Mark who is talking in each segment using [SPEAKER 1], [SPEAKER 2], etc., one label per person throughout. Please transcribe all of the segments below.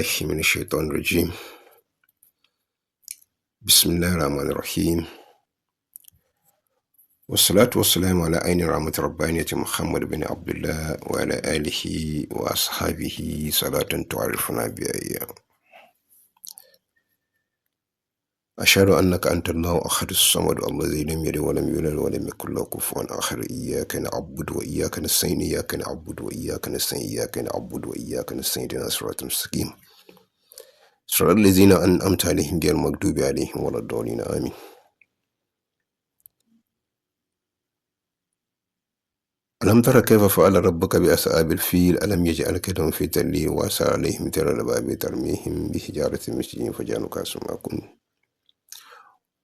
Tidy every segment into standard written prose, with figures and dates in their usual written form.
[SPEAKER 1] بالله من الشيطان الرجيم. بسم الله الرحمن الرحيم، والصلاة والسلام على عين رحمة ربانية محمد بن عبد الله وعلى آله وأصحابه صلاة تعرفنا بها إياه. أشهد أنك أنت الله أحد الصمد الذي لم يلد ولم يولد ولم يكن له كفوا أحد. إياك نعبد وإياك نستعين، إياك نعبد وإياك نستعين، إياك نعبد وإياك نستعين، اهدنا الصراط المستقيم، صراط الذين أنعمت عليهم غير المغضوب عليهم ولا الضالين، آمين. ألم تر كيف فعل ربك بأصحاب الفيل؟ ألم يجعل كيدهم في تضليل وأرسل عليهم طيرا أبابيل ترميهم بحجارة من سجيل فجعلهم كعصف مأكول.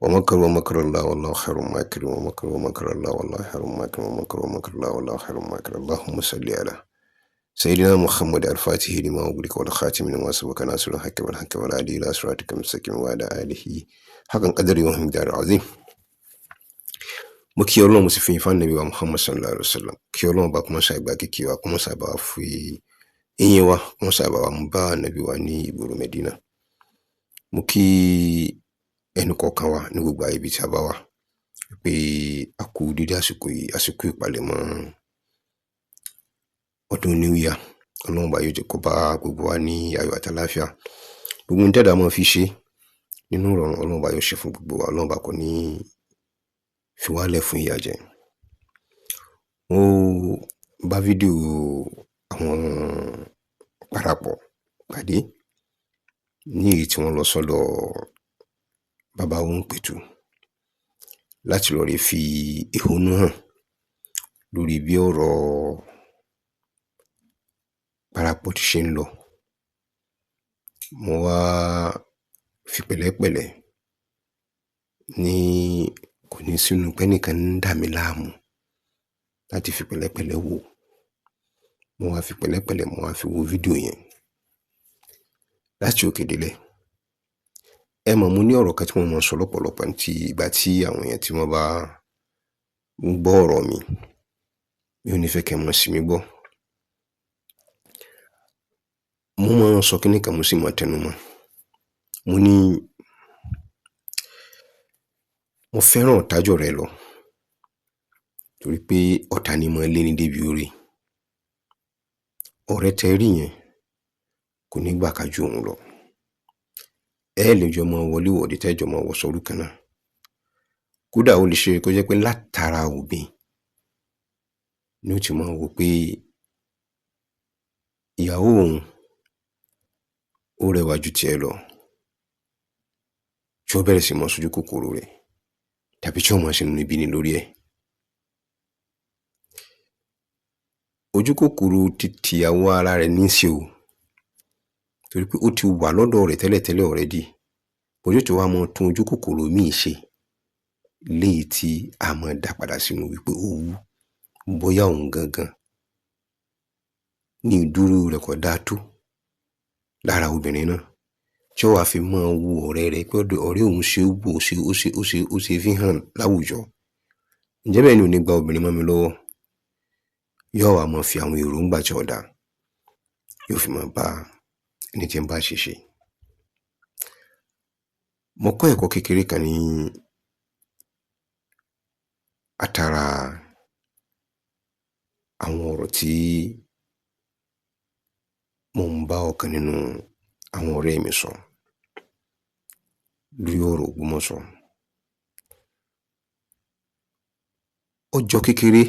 [SPEAKER 1] ومكروا ومكر الله والله خير الماكرين، ومكروا ومكر الله والله خير الماكرين، ومكروا ومكر الله والله خير الماكرين. اللهم صل على سيدنا محمد الفاتح لما أغلق والخاتم لما سبق ناصر الحق بالحق والهادي إلى صراطك المستقيم وعلى آله حق قدره ومقداره العظيم. Mo kí Ọlọ́run, mo sì fi ìfá Ànábì wa Muhammad sallallahu alayhi wa sallam. Kí Ọlọ́run bá kó má ṣàì gba kíkí wa, kó má ṣàì bá wa fi ìyìn wa, kó má ṣàì bá wa mú bá Ànábì wa ní ìgboro Medina. Mo kí ẹnì kọ̀ọ̀kan wa ní gbogbo àyè ibi tí a bá wà pé a kú dédé àsìkò yìí, àsìkò ìpalẹ̀mọ́ ọdún New Year. Ọlọ́run bá yóò jẹ́ kó bá gbogbo wa ní ayọ̀ àti àlàáfíà. Gbogbo ohun tẹ́dàá máa fi ṣe nínú ìrọ̀rùn, Ọlọ́run bá yóò ṣe fún gbogbo wa. Ọlọ́run bá kò ní fi wá lẹ̀ fún ìyà jẹ. Mo bá fídíò àwọn parapọ̀ pàdé ní èyí tí wọ́n lọ sọ́dọ̀ bàbá Òǹpẹ̀tù láti lọ rèé fi ẹ̀hónú hàn lórí bí ọ̀rọ̀ parapọ̀ ti ṣe ń lọ. Mo wá fi pẹ̀lẹ́pẹ̀lẹ́ ní kò ní sínú pé ẹnìkan ń dà mí láàmú láti fi pẹ̀lẹ́pẹ̀lẹ́ wò. Mo wá fi pẹ̀lẹ́pẹ̀lẹ́, mo wá fi wo fídíò yẹn láti òkè délẹ̀. Ẹ mọ̀, mo ní ọ̀rọ̀ kan tí mo máa ń sọ lọ́pọ̀lọpọ̀ tí ìgbà tí àwọn èèyàn tí wọ́n bá ń gbọ́ ọ̀rọ̀ mi, mi ò ní fẹ́ kẹ́ ẹ mọ̀ sí mi gbọ́. Mo máa ń sọ kíní kan, mo sì máa tẹnu mọ́. Mo ní mo fẹ́ràn ọ̀tá jọ̀rẹ́ lọ torí pé ọ̀tá ni máa ń léni débi oore. Ọ̀rẹ́ tẹ rí yẹn kò ní gbà ká ju òun lọ. Ẹ lè jọ máa wọlé wọ̀de, tẹ́ jọ máa wọṣọ orú kan náà. Kódà ó lè ṣe kó jẹ́ pé látara òbí ni ó ti máa wò pé ìyàwó òun ó rẹwà ju tiẹ̀ lọ, tí ó bẹ̀rẹ̀ sí máa ṣojú kòkòrò rẹ̀ tàbí tí ó máa ṣe inúnibíni lórí ẹ̀. Ojú kòkòrò ti tìyàwó ara rẹ̀ ní í ṣe o, torí pé ó ti wà lọ́dọ̀ rẹ̀ tẹ́lẹ̀tẹ́lẹ̀ already. Yóò tún wá máa tún ojú kòkòrò míì ṣe léyìí tí a máa dá padà sínú wípé owú bóyá òun gangan ní ìdúró rẹ̀ kò dáa tó lára obìnrin náà, tí ó wá fi máa wo ọ̀rẹ́ rẹ̀ pé ọ̀rẹ́ òun ṣe é wò, ó ṣe ó ṣe ó ṣe ó ṣe fi hàn láwùjọ. Ǹjẹ́ bẹ́ẹ̀ ni ò ní gba obìnrin mọ́ mi lọ́wọ́? Yóò wá máa fi àwọn èròǹgbà tí ò dáa, yóò fi máa bá ẹni tí ń bá ṣe ṣe. Mo kọ́ ẹ̀kọ́ kékeré kan ní àtàrà àwọn ọ̀rọ̀ tí mò ń bá ọ̀kan nínú àwọn ọ̀rẹ́ mi sọ lórí ọ̀rọ̀ Ògbómọ̀ṣọ́. Ó jọ kékeré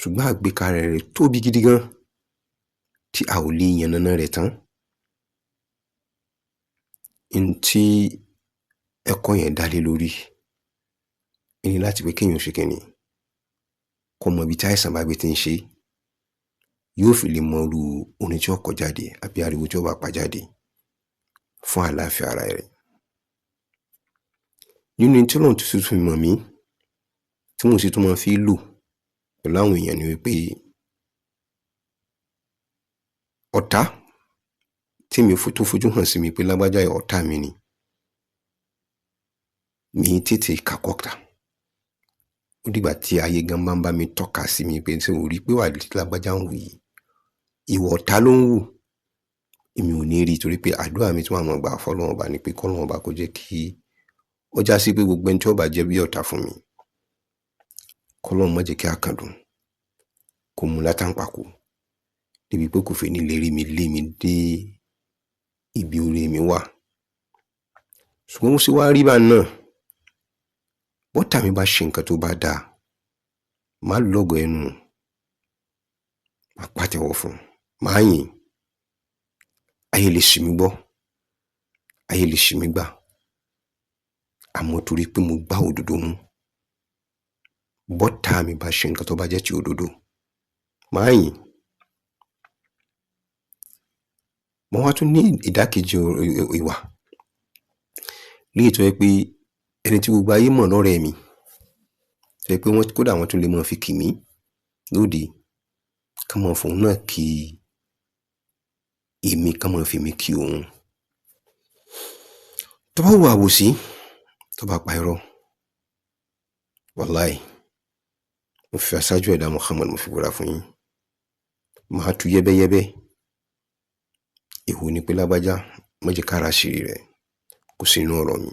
[SPEAKER 1] ṣùgbọ́n àgbékalẹ̀ rẹ̀ tóbi gidi gan tí a ò lè yànnàná rẹ̀ tán. N tí ẹ̀kọ́ yẹn dá lé lórí ní láti pé kéèyàn ṣe kíni, kó mọ ibi tí àìsàn bá gbé tí ń ṣe é, yóò fi lè mọ irú orin tí ó kọ jáde àbí ariwo tí ó bá pa jáde fún àlàáfíà ara rẹ̀. Nínú tí Ọlọ́run ti fi mọ̀ mí tí mo sì tún máa fi lò pẹ̀lú àwọn èèyàn ni wípé ọ̀tá tí mi tó fojú hàn sí mi pé lágbájá yìí ọ̀tá mi ni, mi tètè kà kọ́ta. Ó dìgbà tí ayé gan bá ń bá mi tọ́ka sí mi pé ṣé o rí pé ìwà tí lágbájá ń hù yìí, ìwà ọ̀tá ló ń hù. Èmi ò ní rí, torí pé àdúrà mi tí wọ́n máa gbà fọ́lọ́run ọba ni pé kọ́lọ́run ọba kó jẹ́ kí ó já sí pé gbogbo ẹni tí ó bá jẹ́ bí ọ̀tá fún mi, kọ́lọ́run má jẹ́ kí àkàndùn kó mú látàǹpàkò débi pé kò fi ní lè rí mi lé mi dé ibi orí mi wà. Ṣùgbọ́n ó sì wá rí bá náà, bọ́tà mi bá ṣe nǹkan tó bá dáa, màá lọ́gọ̀ ẹnu, màá pàtẹ́wọ́ fún un, màá yìn. Ayé lè ṣì mí gbọ́, ayé lè ṣì mí gbà, àmọ́ torí pé mo gbá òdodo mú, bọ́tà mi bá ṣe nǹkan tó bá jẹ́ ti òdodo, màá yìn. Mo wá tún ní ìdákejì ìwà léyìí tó jẹ́ pé ẹni tí gbogbo ayé mọ̀ lọ́rẹ̀ẹ́ mi, tó jẹ́ pé wọ́n kódà wọ́n tún lè máa fi kì mí lóde, ká máa fòun náà kí èmi, ká máa fi mí kí òun. Tó bá hùwà àbòsí, tó bá pa irọ́, wàláì, mo fi aṣáájú ẹ̀dá Muhammad mo fi búra fún yín, màá tú yẹ́bẹ́yẹ́bẹ́. Èwo ni pé lágbájá má jẹ́ kára àṣírí rẹ̀ kó sí inú ọ̀rọ̀ mi.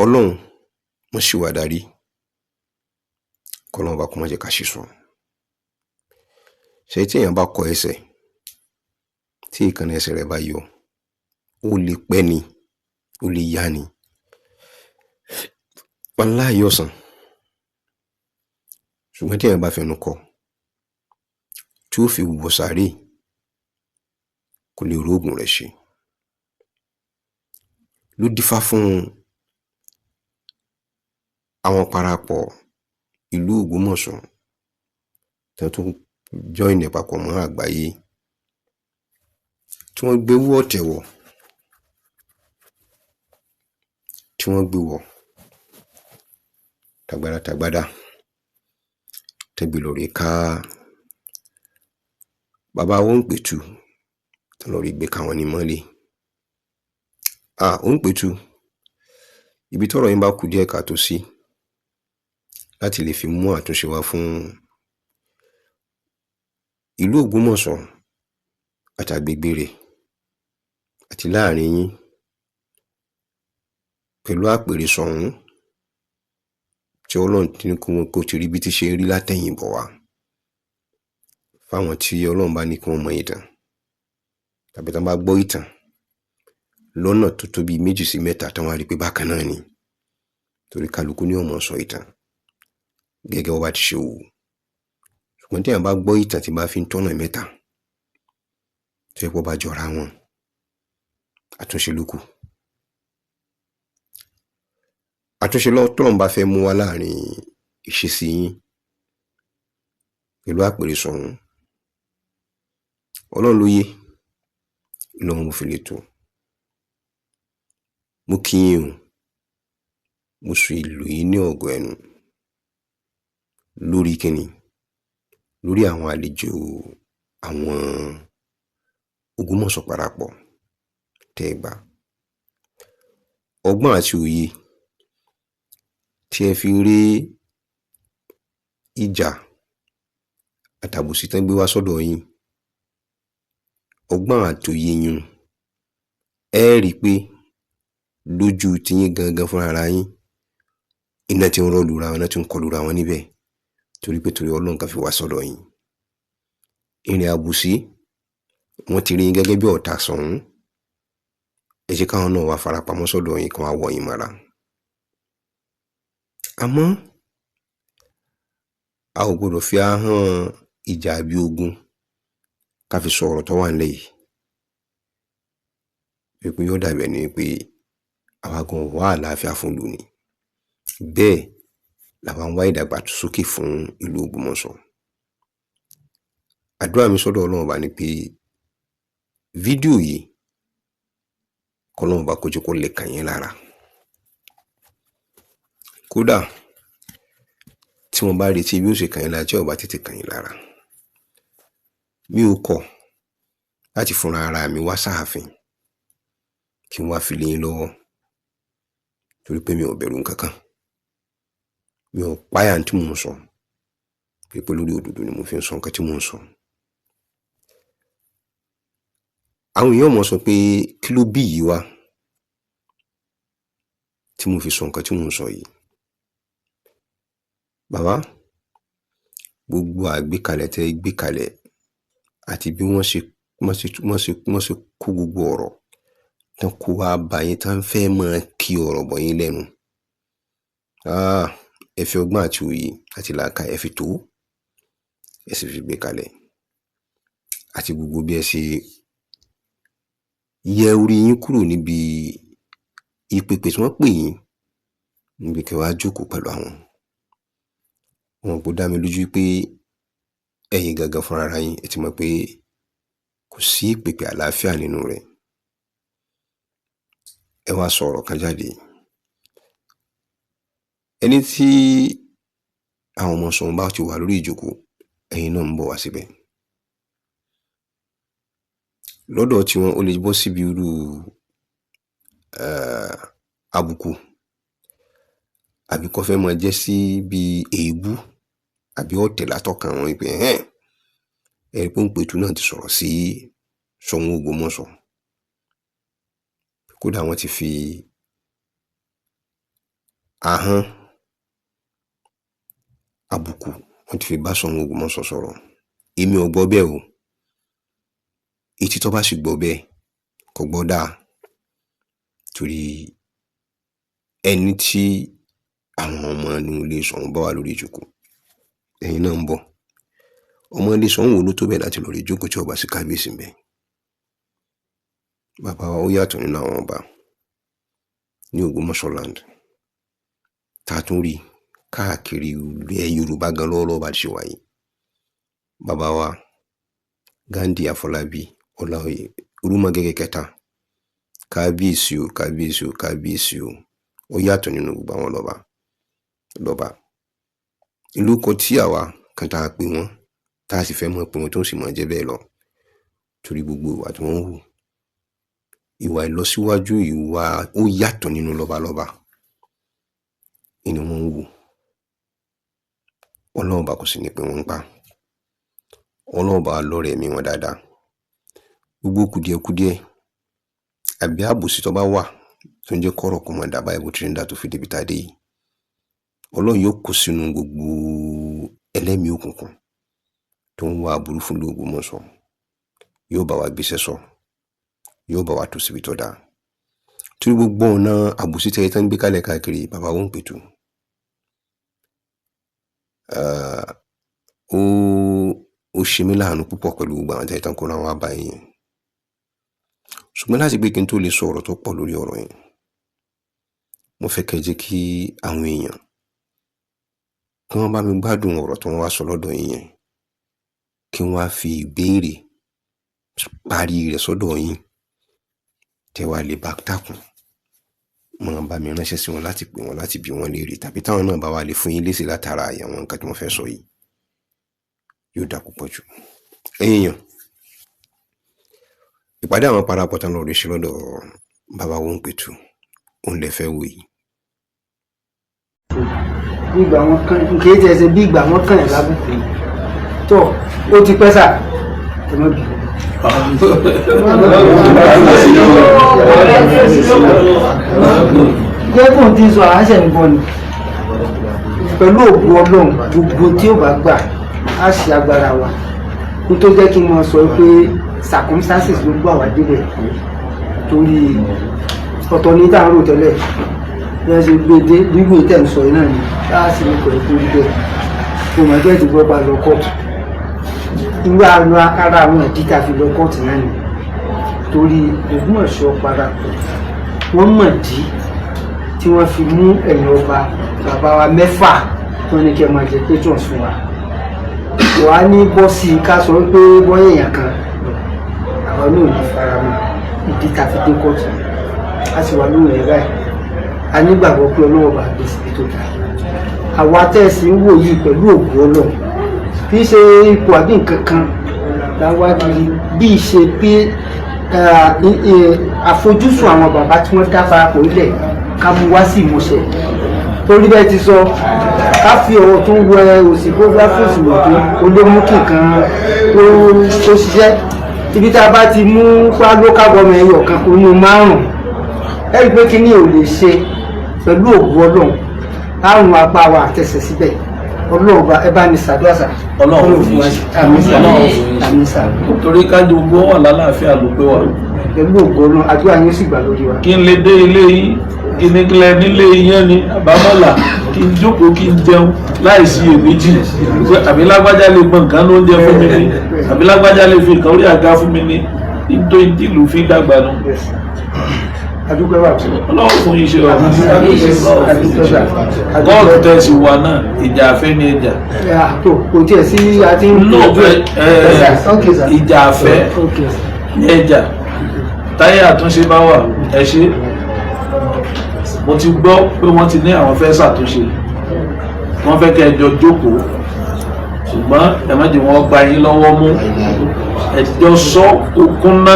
[SPEAKER 1] Ọlọ́run má ṣì wá darí, kọ́lọ́run ọba kó má jẹ́ ká ṣì sọ. Ṣé tí èèyàn bá kọ ẹsẹ̀, tí èékánná ẹsẹ̀ rẹ̀ bá yọ, ó lè pẹ́ ni, ó lè yá ni, wàláhì yóò sàn. Ṣùgbọ́n tí èèyàn bá fẹnu kọ, tí ó fi wọ sàréè, kò lè róògùn rẹ̀ ṣe. Ló dífá fún àwọn parapọ̀ ìlú Ògbómọ̀ṣọ́ tí wọ́n tún join papọ̀ mọ́ àgbáyé, tí wọ́n gbé owó ọ̀tẹ̀ wọ̀, tí wọ́n gbé wọ̀ tagbádá tagbádá, tẹ́ gbé lọ rèé ká bàbá wa Òǹpẹ̀tù, tí wọ́n lọ rèé gbé ka wọn ní mọ́lé. Òǹpẹ̀tù, ibi tọ́rọ̀ yín bá kù díẹ̀ káàtó sí láti lè fi mú àtúnṣe wá fún ìlú Ògbómọ̀ṣọ́ àtàgbègbè rẹ̀ àti láàrin yín pẹ̀lú àpèrè Ṣọ̀ún tí Ọlọ́run ti ní kó ti rí bí ti ṣe rí látẹ̀yìn bọ̀ wá fáwọn tí Ọlọ́run bá ní kí wọ́n mọ ìtàn tàbí tí wọ́n bá gbọ́ ìtàn lọ́nà tó tó bíi méjì sí mẹ́ta, tí wọ́n á rí pé bákan náà ni, torí kálukú ní ó máa sọ ìtàn gẹ́gẹ́ bó bá ti ṣe wù ú. Ṣùgbọ́n tí èèyàn bá gbọ́ ìtàn tí bá fi ń tọ́nà mẹ́ta tó yẹ kó bá jọra wọn, àtúnṣe ló kù. Àtúnṣe tọ́lọ́run bá fẹ́ mú wá láàrin ìṣesí yín pẹ̀lú àpèrè Ṣọ̀ún, Ọlọ́run ló yé lọ́mọ mo fi lè tó. Mo kí yín o, mo sì lù yín ní ọ̀gọ̀ ẹnu lórí kíni, lórí àwọn àlejò àwọn Ògbómọ̀ṣọ́ parapọ̀ tẹ́ ẹ gbà. Ọgbọ́n àti òye tí ẹ fi rí ìjà àtàbòsí tán gbé wá sọ́dọ̀ yín, ọgbọ́n àtòye yín, ẹ rí i pé lójú tiyín gangan fúnra ara yín, iná tí ń rọ́ lura wọn, iná tí ń kọlu ra wọn níbẹ̀, torí pé torí Ọlọ́run kan fi wá sọ́dọ̀ yín. Ìrìn àbòsí, wọ́n ti rí yín gẹ́gẹ́ bí ọ̀tá Ṣọ̀ún, ẹ jẹ́ káwọn náà wá farapamọ́ sọ́dọ̀ yín, kí wọ́n á wọ̀ yín mọ́ra. Àmọ́ a ò gbọdọ̀ fi ahọ́n ìjà àbí ogun ká fi sọ ọ̀rọ̀ tó wà nílẹ̀ yìí, wípé yóò dàbí ẹni pé àwa gan ò wá àlàáfíà fún ìlú ni. Bẹ́ẹ̀ làwa ń wá ìdàgbàsókè fún ìlú Ògbómọ̀ṣọ́. Àdúrà mi sọ́dọ̀ Ọlọ́run ọba ni pé fídíò yìí kọ́lọ́run ọba kó jẹ́ kó lè kàn yín lára. Kódà tí wọ́n bá retí bí ó ṣe kàn yín lára, tí ó bá tètè kàn yín lára, mi ò kọ̀ láti fúnra ara mi wá sáàfin kí n wá fi lé yín lọ́wọ́, torí pé mi ò bẹ̀rù nǹkan kan, mi ò páyà tí mò ń sọ, pé lórí òdodo ni mo fi ń sọ nǹkan tí mò ń sọ. Àwọn èèyàn mọ̀ sọ pé kí ló bí yìí wá tí mo fi sọ nǹkan tí mò ń sọ yìí. Bàbá, gbogbo àgbékalẹ̀ tẹ́ gbé kalẹ̀ àti bí wọ́n ṣe kó gbogbo ọ̀rọ̀ tán kó wá bá yín, tán fẹ́ máa kí ọ̀rọ̀ bọ̀ yín lẹ́nu, ẹ fi ọgbọ́n àti òye àti làákàyè ẹ fi tó, ẹ sì fi gbé kalẹ̀, àti gbogbo bí ẹ ṣe yẹ orí yín kúrò níbi ìpèpè tí wọ́n pè yín níbi kí wàá jókòó pẹ̀lú àwọn wọn. Kò dá mi lójú pé ẹ̀yin gangan fúnra ara yín ẹ ti mọ̀ pé kò sí ìpèpè àlàáfíà nínú rẹ̀. Ẹ wá sọ ọ̀rọ̀ kan jáde, ẹni tí àwọn ọmọ Ṣọ̀ún bá ti wà lórí ìjókòó, ẹ̀yin náà ń bọ̀ wá síbẹ̀. Lọ́dọ̀ tiwọn, ó lè bọ́ síbi irú àbùkù àbí kó fẹ́ máa jẹ́ sí bí èébú àbí ọ̀tẹ̀ látọkàn wọn pé ẹ̀hẹ́n, ẹ̀ pé Òǹpẹ̀tù náà ti sọ̀rọ̀ sí Ṣọ̀ún Ògbómọ̀ṣọ́. Kódà wọ́n ti fi ahọ́n àbùkù, wọ́n ti fi bá Ṣọ̀ún Ògbómọ̀ṣọ́ sọ̀rọ̀. Èmi ò gbọ́ bẹ́ẹ̀ o. Etí tó bá sì gbọ́ bẹ́ẹ̀ kò gbọ́ dáa, torí ẹni tí àwọn ọmọ inú ilé Ṣọ̀ún bá wà lórí ìjókòó, ẹ̀yin náà ń bọ̀. Ọmọ ilé Ṣọ̀ún wo ló tó bẹ́ẹ̀ láti lọ rí ìjókòó tí ó bá sí kábíyèsí ń bẹ? Bàbá wa ó yàtọ̀ nínú àwọn ọba ní Ògbómọ̀ṣọ́ land, tá a tún rí káàkiri ilẹ̀ Yorùbá gan lọ́wọ́lọ́wọ́ bá ti ṣe wáyé. Bàbá wa Ghandi Afọlábí Ọláoyè Orúmọgẹ́gẹ́ kẹta, kábíyèsí o, kábíyèsí o, kábíyèsí o. Ó yàtọ̀ nínú gbogbo àwọn lọ́ba lọ́ba. Ìlú kọ tí àwa kan tá a pè wọ́n, tá a sì fẹ́ mọ̀ pé wọ́n tó sì mọ̀ jẹ́ bẹ́ẹ̀ lọ, torí gbogbo ìwà tí wọ́n ń hù, ìwà ìlọsíwájú, ìwà ó yàtọ̀ nínú lọ́balọ́ba ni wọ́n ń hù. Ọlọ́run bá kò sí ní pé wọ́n ń pa, Ọlọ́run bá lọ́rẹ̀ ẹ̀mí wọn dáadáa. Gbogbo kùdìẹ̀kudiẹ àbí àbòsí tó bá wà tó ń jẹ́ kọ́rọ̀ kó máa dà báyìí bó ti ń dà tó fi débi tá a dé yìí, Ọlọ́run yóò kó sínú gbogbo ẹlẹ́mìí òkùnkùn tó ń wá aburú fún ìlú Ògbómọ̀ṣọ́. Yóò bá wa gbéṣẹ́ sọ, yóò bá wa tó síbi tó dáa, torí gbogbo ọ̀nà àbòsí tẹ́yẹ tán ń gbé kalẹ̀ káàkiri. Bàbá wọn Òǹpẹ̀tù, ó ṣe mí láàánú púpọ̀ pẹ̀lú gbogbo àwọn tẹ́yẹ tán kó náà wá báyìí yẹn. Ṣùgbọ́n láti pé kí n tó lè sọ ọ̀rọ̀ tó pọ̀ lórí ọ̀rọ̀ yẹn, mo fẹ́ kẹ́ jẹ́ kí àwọn èèyàn kí wọ́n bá mi gbádùn ọ̀rọ̀ tí wọ́n wá sọ lọ́dọ̀ yín yẹn, kí wọ́n á fi ìbéèrè parí rẹ̀ sọ́dọ̀ yín, tẹ́ wá lè bá dákun máa bá mi ránṣẹ́ sí wọn láti pè wọ́n, láti bi wọ́n léèrè, tàbí táwọn náà bá wá lè fún yín lésì látara àwọn nǹkan tí wọ́n fẹ́ sọ yìí, yóò dà púpọ̀ jù. Ẹ̀yin èèyàn, ìpàdé àwọn parapọ̀ tán lọ rí ṣe lọ́dọ̀ bàbá Òǹpẹ̀tù, òun lè fẹ́ wò yìí.
[SPEAKER 2] Bí ìgbà wọn kàn kì í tiẹ̀ ṣe bí ìgbà wọn kàn yẹn lábùkù tó, ó ti pẹ́ sà, ẹ má bínú. Jẹ́ kó n ti sọ àṣẹ ń bọ̀ ni pẹ̀lú ògùn Ọlọ́run, gbogbo tí ó bá gbà á ṣe agbára wa. N tó jẹ́ kí n máa sọ pé circumstances ló gbà wá débẹ̀, torí ọ̀tọ̀ ní tá à ń rò tẹ́lẹ̀, bí wọ́n ṣe gbé dé gbígbé tẹ̀ ń sọ yìí náà ni láàsì ní pẹ̀lú tó rí bẹ́ẹ̀. Kò mọ̀ ẹgbẹ́ ti gbọ́ pa lọ kóòtù, irú ara àwọn ìdí tá a fi lọ kóòtù náà ni torí Ògbómọ̀ṣọ́ parapọ̀ wọ́n mọ̀ dí tí wọ́n fi mú ẹ̀yìn ọba bàbá wa mẹ́fà tó ní kí ẹ máa jẹ patrons fún wa. Wàá ní bọ́ sí i ká sọ pé bọ́yá èèyàn kan àwọn náà ní faramọ́. Ìdí tá a fi dé kóòtù, a sì wà lórí rẹ̀ báyìí. A nígbàgbọ́ pé Ọlọ́run bá gbé síbi tó dáa. Àwa tẹ̀sí ń wò yìí pẹ̀lú ògùn Ọlọ́run, kì í ṣe ipò àbí nǹkan kan la wá kiri, bí í ṣe pé àfojúsùn àwọn bàbá tí wọ́n dá parapọ̀ ilẹ̀ ká mú wá sí ìmúṣẹ. Torí bẹ́ẹ̀ ti sọ ká fi ọ̀rọ̀ tó ń wẹ òsì kó bá fòsì wọ̀ tó ó ló mú kí nǹkan ó ṣiṣẹ́. Ibi tá a bá ti mú wá local government ẹyọ kan kò ní márùn-ún, ẹ rí i pé kíní ò lè ṣe pẹ̀lú ògùn Ọlọ́run, àrùn apá wa àtẹ̀sẹ̀ síbẹ̀. Ọlọ́run bá ẹ bá ní ṣàdúrà sà.
[SPEAKER 3] Ọlọ́run fún yín ṣe.
[SPEAKER 2] Àmín sà.
[SPEAKER 3] Ọlọ́run fún yín ṣe.
[SPEAKER 2] Àmín sà.
[SPEAKER 3] Torí kájú gbogbo wà lálàáfíà ló pé wà.
[SPEAKER 2] Pẹ̀lú ògùn Ọlọ́run, àdúrà yín sì gbà lórí wa.
[SPEAKER 3] Kí n lè dé ilé yín, kí ní kílẹ̀ nílé yẹn ni àbámọ́là, kí n jókòó kí n jẹun láì sí iyèméjì pé àbí lágbájá lè gbọ́n nǹkan ló ń jẹ fún mi ni, àbí lágbájá lè fi nǹkan orí àga fún mi ni, nítorí ìlú fi dàgbà nù.
[SPEAKER 2] Yes. Àdúgbò wà fún.
[SPEAKER 3] Ọlọ́run fún yín ṣe ọ.
[SPEAKER 2] Àdúgbò sà.
[SPEAKER 3] Kóòtù tẹ̀sí wa náà, ìjà àfẹ́ ni ẹjà.
[SPEAKER 2] Tó kò tiẹ̀ sí àti ń
[SPEAKER 3] No,
[SPEAKER 2] ẹ ok sà.
[SPEAKER 3] ìjà àfẹ́
[SPEAKER 2] Ok sà.
[SPEAKER 3] ní ẹjà. Táyé àtúnṣe bá wà, ẹ ṣe. Mo ti gbọ́ pé wọ́n ti ní àwọn fẹ́ ṣàtúnṣe, wọ́n fẹ́ kẹ́ ẹ jọ jókòó, ṣùgbọ́n ẹ má jẹ́ wọ́n gba yín lọ́wọ́ mú. Ẹ jọ sọ kó kúnná,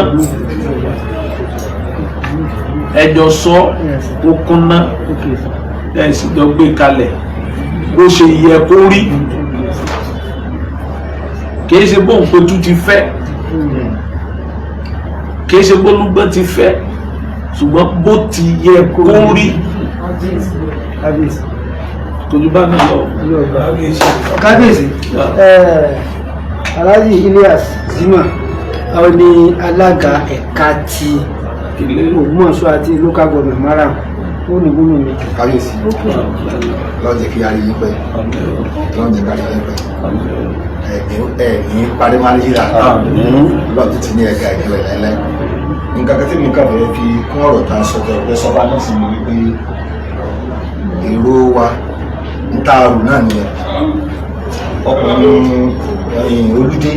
[SPEAKER 3] ẹ jọ sọ kó kúnná,
[SPEAKER 2] Ok sà.
[SPEAKER 3] ẹ sì jọ gbé kalẹ̀ bó ṣe yẹ kó rí. Kì í ṣe bóun péjú ti fẹ́, kì í ṣe bólúgbọ́n ti fẹ́, ṣùgbọ́n bó ti yẹ kó rí.
[SPEAKER 2] Kábíyèsí.
[SPEAKER 3] Kò ju bá náà lọ.
[SPEAKER 2] Kábíyèsí, Alhaji Ilyas Zima, àwọn ní alága ẹ̀ka ti
[SPEAKER 3] Ilé
[SPEAKER 2] Ògbómọ̀ṣọ́ àti local government márùn ó ní gbóná mi.
[SPEAKER 4] Kábíyèsí, lọ́n jẹ́ kí a rí yín pẹ́, lọ́n jẹ́ ká rí yín pẹ́. Ẹ ní parí máa ń yíra lọ́n tó ti ní ẹ̀ka ìpínlẹ̀ láíláí. Nǹkan kan tí mi kàn fẹ́ fi kún ọ̀rọ̀ tá a sọ tẹ̀ ọ̀pẹ́ sọ́ba náà sì ni wípé èrò wa ń tá a rò náà nìyẹn. Ọkùnrin Olúdé,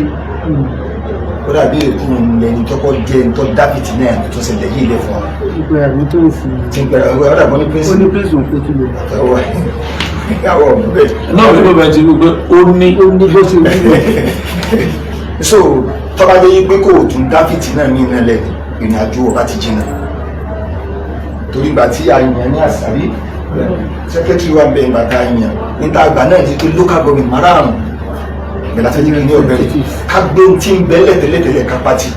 [SPEAKER 4] ó dàbí èkó lẹni tọkọ jẹ ń tọ́ dáfìtì náà tó ṣẹlẹ̀ yìí lẹ̀ fún wa.
[SPEAKER 2] Ìpè àmì tó ń fi
[SPEAKER 4] Tí ń pẹ̀lú ọ̀rọ̀ dàbọ̀ ní
[SPEAKER 2] ó
[SPEAKER 4] pírísì.
[SPEAKER 2] ní pírísì òun péjú lò.
[SPEAKER 4] Àtàwọn ìyàwó ọ̀hún bẹ́ẹ̀.
[SPEAKER 3] Náà ló bẹ ti wí pé ó ní
[SPEAKER 2] Ó ní bó ṣe rí lò.
[SPEAKER 4] So tọ́ba jẹ́ yí pé kò tún dáfìtì náà ní iná lẹ̀, ìrìn àjò ọba ti jìnnà, torí ìgbà tí a yàn ní àṣàrí sẹ́kẹ́tìrì wa bẹ, ìgbà tá a yàn níta àgbà náà ti pé local government márààrún ìgbà láti jẹ́ ní ọ̀bẹ̀rẹ̀ ká gbé tí ń bẹ́lẹ̀ tẹ́lẹ̀tẹ́lẹ̀ ká pàtì.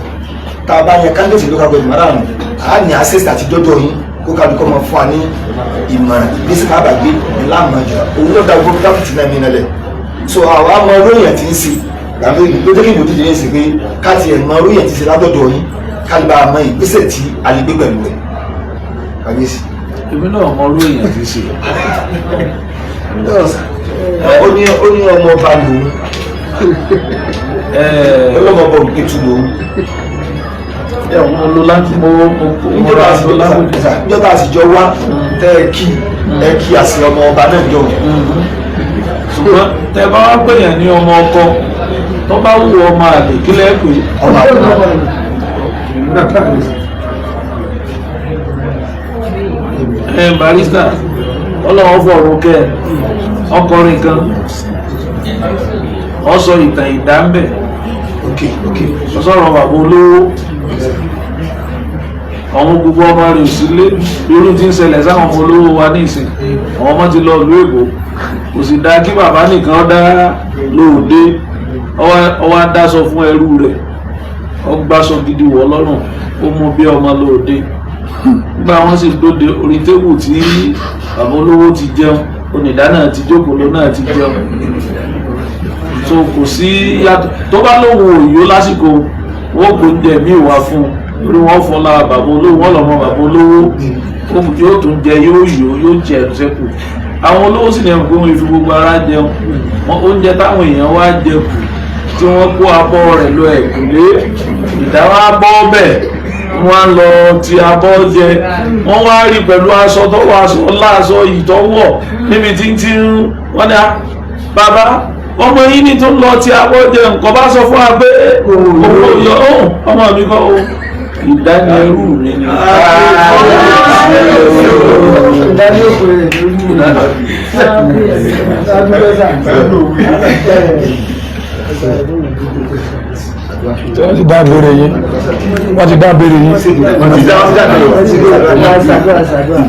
[SPEAKER 4] Tá a bá yan candidate local government márààrún, a ní access àti dọ́dọ̀ yín kó kálukọ́ máa fún wa ní ìmọ̀ràn, ìgbésẹ̀ tá a bá gbé ní láàmú jù. Òun náà dá gbogbo dáfìtì náà ní iná lẹ̀. So àwa mọ olóyè tí ń ṣe gbàgbé ló jẹ́ kí ìbò díje yín sí pé ká tiẹ̀ mọ olóyè tí ń ṣe látọ̀dọ̀ yín, ká lè bá a mọ ìgbésẹ̀ tí a lè gbé pẹ̀lú rẹ̀, kábíyèsí.
[SPEAKER 3] Èmi náà mọ orú èèyàn ti ṣe.
[SPEAKER 4] Ó ní ọmọ ọba lòun, ọlọ́mọ ọba Òǹpẹ̀tù lòun.
[SPEAKER 3] Ẹ mo lo láti mo mo mo ra lo láwùjọ.
[SPEAKER 4] Níjọba àtijọ́ wá tẹ́ ẹ kí ẹ kí àṣẹ ọmọ ọba náà jọ.
[SPEAKER 3] Ṣùgbọ́n tẹ bá wá pèèyàn ní ọmọ ọkọ, tó bá wù ọmọ àlè, kí lẹ́ pè é?
[SPEAKER 4] Ọmọ àbúrò.
[SPEAKER 3] Ẹ barista, ọlọ́wọ́ fọ̀rùn kẹ ọkùnrin kan, ọ sọ ìtàn ìdámbẹ̀,
[SPEAKER 4] Ok ok.
[SPEAKER 3] ọ sọ̀rọ̀ bàbá olówó, àwọn gbogbo ọmọ rẹ̀ ò sílé. Irú tí ń ṣẹlẹ̀ sáwọn ọmọ olówó wa ní ìsìn, àwọn ọmọ ti lọ ìlú èbó, kò sì dáa kí bàbá nìkan dá lóòdé. Ọwọ́ adáṣọ fún ẹrú rẹ̀, ó gbáṣọ gidi wọ̀ lọ́rùn, ó mú bí ọmọ lóòdé. Nígbà wọn sì dóde, orí tébù tí bàbá olówó ti jẹun, onídàá náà ti jókòó, ló náà ti jẹun. So kò sí yàtọ̀. Tó bá lóun òyò lásìkò wọn kò ń jẹ mí wá fún un, orí wọn fọlá bàbá olówó, wọn lọmọ bàbá olówó yóò tún jẹ, yóò yó, yóò jẹ ẹnu sẹ́kù. Àwọn olówó sì ní ẹ̀kọ́ wọn fi gbogbo ara jẹun wọn. Oúnjẹ táwọn èèyàn wá jẹ kù tí wọ́n kó abọ́ rẹ̀ lọ ẹ̀kúlé, ìdáwọ́ abọ́ bẹ̀ wọ́n lọ ti abọ́ jẹ. Wọ́n wá rí pẹ̀lú aṣọ tó wọ, aṣọ láṣọ ìtọ́wọ̀ níbi tí ń tí ń wọ́n ní bàbá ọmọ yìí ní tó ń lọ ti abọ́ jẹ. Nǹkan bá sọ fún wa pé òun yọ ọmọ mi kọ́ o, ìdánilẹ́rù mi ni.
[SPEAKER 2] Ìdánilẹ́kùn rẹ̀ lórí adúgbò sà.
[SPEAKER 5] Wọ́n ti dá béèrè yín, wọ́n ti dá béèrè yín.
[SPEAKER 4] Wọ́n ti dá, wọ́n ti dá
[SPEAKER 2] Ṣàdúrà, ṣàdúrà.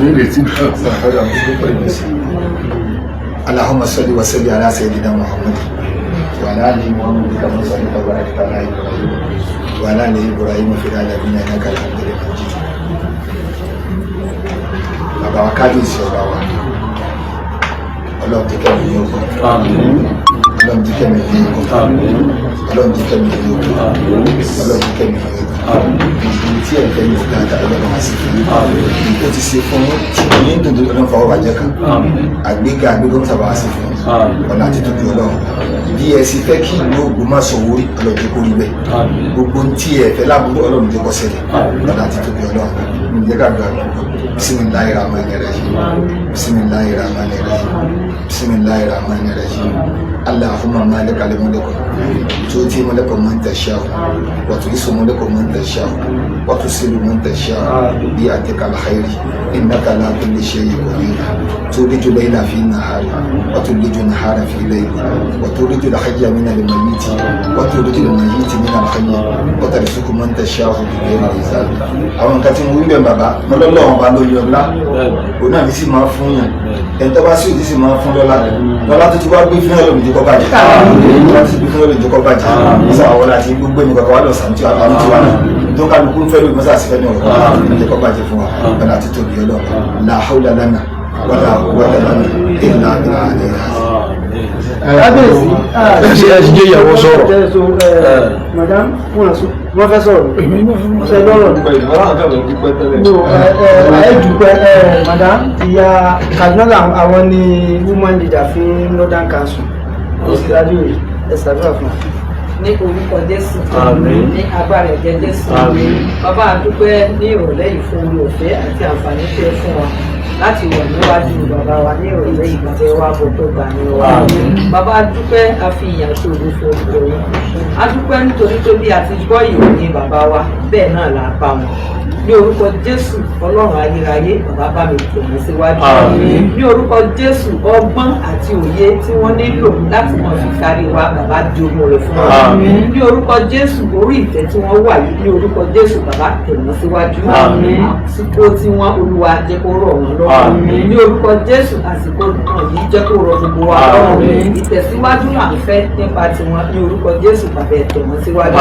[SPEAKER 4] اللهم صل وسلم على سيدنا محمد وعلى اله وصحبه كما صليت وباركت على ابراهيم. وعلى آل إبراهيم في العالمين إنك حميد مجيد. Bàbá wa kábíyèsí ọba wa, Ọlọ́run jẹ́ kẹ́mi yóò kọ́. Ọlọ́run jẹ́ kẹ́mi yóò kọ́. Ọlọ́run jẹ́ kẹ́mi yóò kọ́. Ọlọ́run jẹ́ kẹ́mi yóò kọ́. Ìdí tí ẹ̀ ń fẹ́ ní dáadáa, Ọlọ́run wá sí fún yín. Ó ti ṣe fún yín tí yín dùn dùn. Ọlọ́run fọwọ́ bàjẹ́ kan. Àgbéga àgbéga ń sábà wá sí fún yín. Ọ̀nà àti tóbi Ọlọ́run. Bí ẹ sì fẹ́ kí ìlú Ògbómọ̀ṣọ́ orí, Ọlọ́run jẹ́ kó rí bẹ́ẹ̀. Gbogbo tí ẹ fẹ́ láburú, Ọlọ́run jẹ́ kó ṣẹlẹ̀. Ọ̀nà àti tóbi Ọlọ́run. Ǹjẹ́ ká gbà? Bismillahir rahmanir rahim. Bismillahir rahmanir rahim. Bismillahir rahmanir rahim. Allahumma malikal mulk tu'ti mulka man tasha wa tu'izzu mulka man tasha wa tusillu man tasha bi yadikal khair innaka ala kulli shay'in qadir. Tuliju layla fi nahari wa tuliju nahara fi layli wa tuliju al-hayya min al-mayyit wa tuliju al-mayyit min al-hayy wa tarzuqu man tasha bi ghayri hisab. Àwọn nǹkan tí mo wí bẹ́ẹ̀, bàbá, mo lọ́lọ́run ọba lórí ọlá, òun náà ní sì máa fún yàn. Ẹni tó bá sí òdì sì máa fún lọ́lá. Lọ́lá tó ti wá gbé fún ọlọ́run jẹ́ kó bàjẹ́. Lọ́lá tó ti gbé fún ọlọ́run jẹ́ kó bàjẹ́. Mọ́sá àwọn ọlá àti gbogbo ẹni kọ̀ọ̀kan wá lọ sàmì tí àwọn tiwa náà tó kálukú ń fẹ́ lórí mọ́sá àti fẹ́ ní ọ̀rọ̀ jẹ́ kó bàjẹ́ fún wa. Ọ̀nà àti tóbi Ọlọ́run. La hawla lana wala quwwata lana illa billahi.
[SPEAKER 2] Kábíyèsí.
[SPEAKER 5] Ẹ ṣe jẹ́ ìyàwó sọ̀rọ̀.
[SPEAKER 2] Madam, wọ́n fẹ́ sọ̀rọ̀ ṣe lọ́rọ̀. No, ẹ dúpẹ́. Madam ìyá Kaduna, àwọn ni woman leader fún Northern Council. Òsì adéoyè, ẹ ṣàdúrà fún wa.
[SPEAKER 6] Ní orúkọ Jésù, ní agbára ẹ̀jẹ̀ Jésù, bàbá, a dúpẹ́ ní ìrọ̀lẹ́ yìí fún oore ọ̀fẹ́ àti àǹfààní tẹ́ fún wa láti wà níwájú bàbá wa ní ìrọ̀lẹ́ yìí. Tẹ́ wá bọ̀ pé gbà ní wa, bàbá, a dúpẹ́. A fi ìyìn àti ògo fún orúkọ yín. A dúpẹ́ nítorí pé bí a ti gbọ́ ìròyìn bàbá wa, bẹ́ẹ̀ náà là bá wọn. Ní orúkọ Jésù, Ọlọ́run ayérayé, bàbá, bá mi tò wọ́n síwájú. Ní orúkọ Jésù, ọgbọ́n àti òye tí wọ́n nílò láti mọ̀ fi kárí wa, bàbá, jogún rẹ̀ fún wa. Ní orúkọ Jésù, orí ìtẹ́ tí wọ́n wà yìí, ní orúkọ Jésù, bàbá, tẹ̀ wọ́n síwájú. Àsìkò tí wọ́n, Olúwa, jẹ́ kó rọ̀ wọ́n lọ́rùn. Ní orúkọ Jésù, àsìkò náà yìí, jẹ́ kó rọ̀ gbogbo wa lọ́rùn. Ìtẹ̀síwájú là ń fẹ́ nípa tiwọn. Ní orúkọ Jésù, bàbá, ẹ̀ tẹ̀ wọ́n síwájú.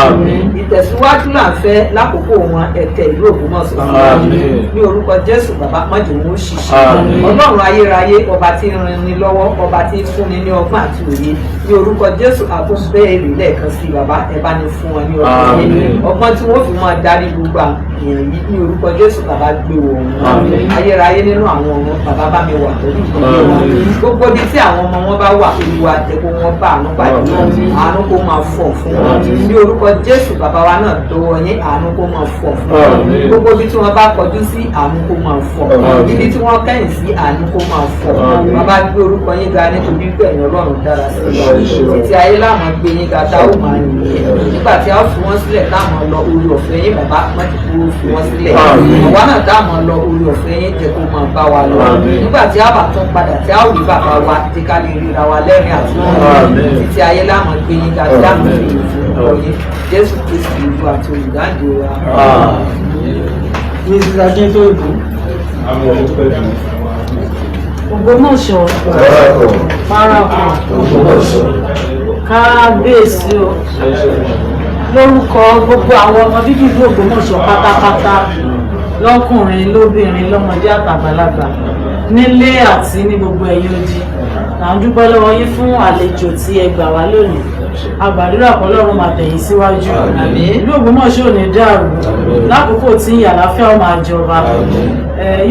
[SPEAKER 6] Ìtẹ̀síwájú là ń fẹ́ lákòókò wọn. Ẹ̀tẹ̀ ìlú Ògbómọ̀ṣọ́ síwájú. Ní orúkọ Jésù, bàbá, má jẹ́ wọn ó ṣiṣẹ́. Ọlọ́run ayérayé, ọba tí ń rin ni lọ́wọ́, ọba tí ń fúnni ní ọgbọ́n àti òye, ní orúkọ Jésù, àtúnbẹ̀rẹ̀ lẹ́ẹ̀kan sí, bàbá, ẹ bá ní fún wọn ní ọgbọ́n yìí, ọgbọ́n tí wọ́n fi máa darí gbogbo àwọn èèyàn yìí. Ní orúkọ Jésù, bàbá, gbé wọn ayérayé nínú àwọn ọmọ. Bàbá, bá mi wà pẹ̀lú ìdílé wọn. Gbogbo ibi tí àwọn ọmọ wọn bá wà, Olúwa, jẹ́ kó wọ́n bá àánú pàdé. Àánú kó máa fọ̀ fún wọn. Ní orúkọ Jésù, bàbá wa náà tó wọ yín, àánú kó máa fọ̀ fún wọn. Gbogbo ibi tí wọ́n bá kọjú sí, àánú kó máa fọ̀. Ibi tí wọ́n kẹ́yìn sí, àánú kó máa fọ̀. Bàbá, gbé orúkọ yín ga nítorí pé ẹ̀yin Ọlọ́run dára sí i. Títí ayé láwọn gbé yín ga, tá ó máa yìn yín. Nígbà tí a ó fi wọ́n sílẹ̀ táwọn lọ, orí ọ̀fẹ́ yín, bàbá, má ti kúrò fi wọ́n sílẹ̀. Àwa náà táwọn lọ, orí ọ̀fẹ́ yín, jẹ́ kó máa bá wa lọ. Nígbà tí a bá tún padà tí a ó rí bàbá wa, jẹ́ ká lè ríra wa lẹ́rìn àti títí ayé láwọn gbé yín ga, tí a máa fi yìn fún orúkọ yín. Jésù Kristi, ìlú àti olùdáǹdè wa.
[SPEAKER 2] Mrs. Akintobi.
[SPEAKER 7] Ògbómọ̀ṣọ́ parapọ̀, kábíyèsí o. Lórúkọ gbogbo àwọn ọmọ bíbí ìlú Ògbómọ̀ṣọ́ pátápátá, lọ́kùnrin, lóbìnrin, lọ́mọdé àtàgbàlagbà, nílé àti ní gbogbo ẹ̀yìn odi, à ń dúpẹ́ lọ́wọ́ yín fún àlejò tí ẹ gbà wá lónìí. A gbàdúrà pé Ọlọ́run máa tẹ̀yìn síwájú. Ìlú Ògbómọ̀ṣọ́ ò ní dàrú lákòókò tí àlàáfíà ó máa jọba.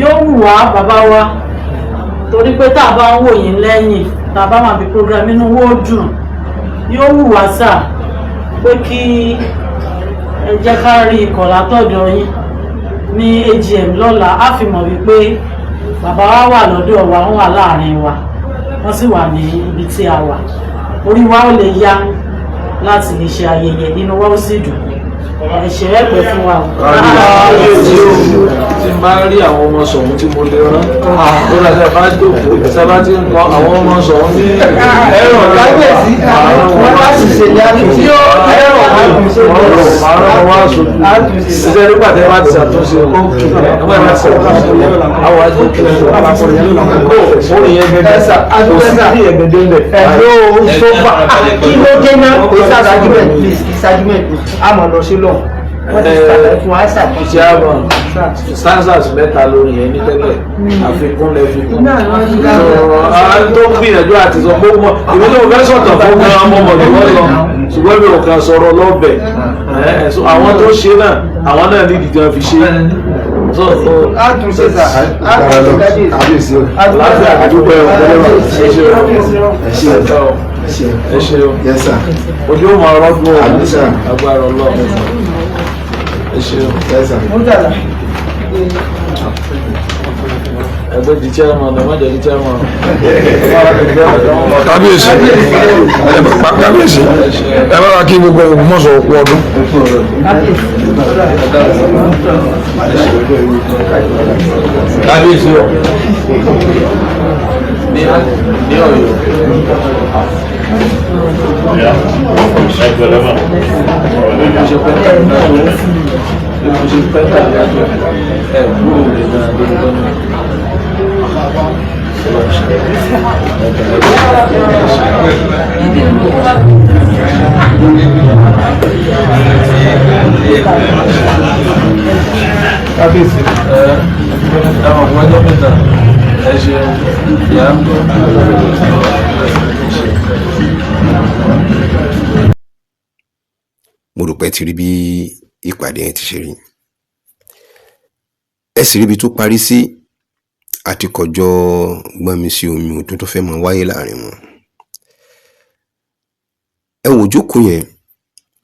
[SPEAKER 7] Yóò wù wá, bàbá wa, torí pé tá a bá ń wò yín lẹ́yìn, tá a bá máa fi program, inú wo dùn. Yóò wù wá sà pé kí ẹ jẹ́ ká rí ikọ̀ látọ̀dọ̀ yín ní AGM lọ́la. Á fi mọ̀ wípé bàbá wa wà lọ́dọ̀ wa, wọ́n wà láàrin wa, wọ́n sì wà ní ibi tí a wà. Orí wa ó lè yá láti lè ṣe ayẹyẹ, inú wa ó sì dùn. Ẹ̀ṣẹ̀ rẹ̀ pẹ́ fún wa o.
[SPEAKER 3] Tí n bá rí àwọn ọmọ sọ̀hún tí mo lè rán ó lọ sí bá jókòó sábà tí ń kọ àwọn ọmọ sọ̀hún ní ẹ̀rọ.
[SPEAKER 2] Kábíyèsí, wọ́n bá sì ṣe ní àtúnṣe.
[SPEAKER 3] Ẹ̀rọ àárọ̀ wá sojú ṣiṣẹ́ nígbà tí wọ́n ti ṣàtúnṣe, wọ́n ti ṣàtúnṣe àwọn àjòkè ó ìyẹn gẹ́gẹ́ kò sí ìyẹn gẹ́gẹ́ ń bẹ̀.
[SPEAKER 2] Ẹ̀rọ sọ́fà, kí ló dé náà? Kò sí argument, please, kì í sí argument. A mọ̀ lọ sí lọ. Wọ́n ti ṣàlàyé fún wa ṣàtúnṣe.
[SPEAKER 3] Chairman, stanzas mẹ́ta lórí yẹn ní tẹ́lẹ̀, àfikún lẹ fi kún. So, tó ń gbìyànjú àti sọ pé mo ìwé tó fẹ́ sọ̀tàn fún gan ọmọ mọ̀lẹ́ wọ́n lọ, ṣùgbọ́n mi ò kàn sọ̀rọ̀ lọ́bẹ̀. So àwọn tó ṣe náà, àwọn náà ní ìdíje fi ṣe. So,
[SPEAKER 2] A tún ṣe sà, a tún ṣe kábíyèsí.
[SPEAKER 3] Láti àdúgbò ẹ̀ ẹ ṣe o,
[SPEAKER 4] Ẹ ṣé o.
[SPEAKER 3] ẹ ṣe o, ẹ ṣe o.
[SPEAKER 4] Yes sir.
[SPEAKER 3] Ojú ò máa rọ́dún o.
[SPEAKER 4] Àmín sir.
[SPEAKER 3] Agbára Ọlọ́run, ẹ ṣe o.
[SPEAKER 4] Yes sir.
[SPEAKER 2] Murtala.
[SPEAKER 3] Ẹgbẹ́ di chairman, ẹ má jẹ́ di chairman.
[SPEAKER 5] Kábíyèsí, kábíyèsí, ẹ bá wa kí gbogbo Ògbómọ̀ṣọ́ òkú ọdún.
[SPEAKER 3] Kábíyèsí o, ní Ọ̀yọ́. Bí mo ṣe pẹ́ tàbí bí mo ṣe pẹ́ tàbí àjọ ẹ̀ kúrò lè náà lórí lọ́nà.
[SPEAKER 4] Kábíyèsí.
[SPEAKER 3] Ẹ ẹ mọ̀ fún ọjọ́ mẹ́ta, ẹ ṣeun, ìyá ń bọ̀.
[SPEAKER 1] Mo rò pé ẹ ti rí bí ìpàdé yẹn ti ṣe rí, ẹ sì ríbi tó parí sí àti kọjọ gbọ́nmi sí omi òtún tó fẹ́ máa wáyé láàrin wọn. Ẹ wò ìjókòó yẹn,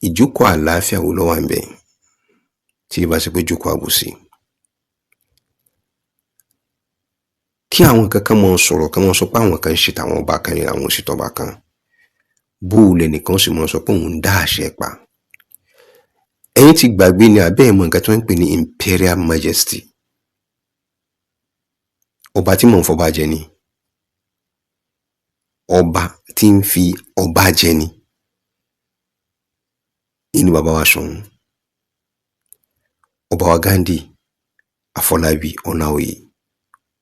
[SPEAKER 1] ìjókòó àlàáfíà wo ló wà ńbẹ̀ tí ìbá ṣe pé jókòó àbòsí? Kí àwọn kankan máa sọ̀rọ̀, kí wọ́n sọ pé àwọn kan ń ṣe tàwọn ọba kan ní àwọn ò sì tọba kan, bó o lẹnìkan sì máa sọ pé òun ń dá àṣẹ pa. Ẹ̀yin ti gbàgbé ni àbẹ́ ẹ̀ mọ nǹkan tí wọ́n ń pè ní imperial majesty? Ọba tí mò ń fọba jẹ ni, ọba tí ń fi ọba jẹ ni inú bàbá wa Ṣọ̀ún, ọba wa Ghandi Àfọlábí Ọláoyè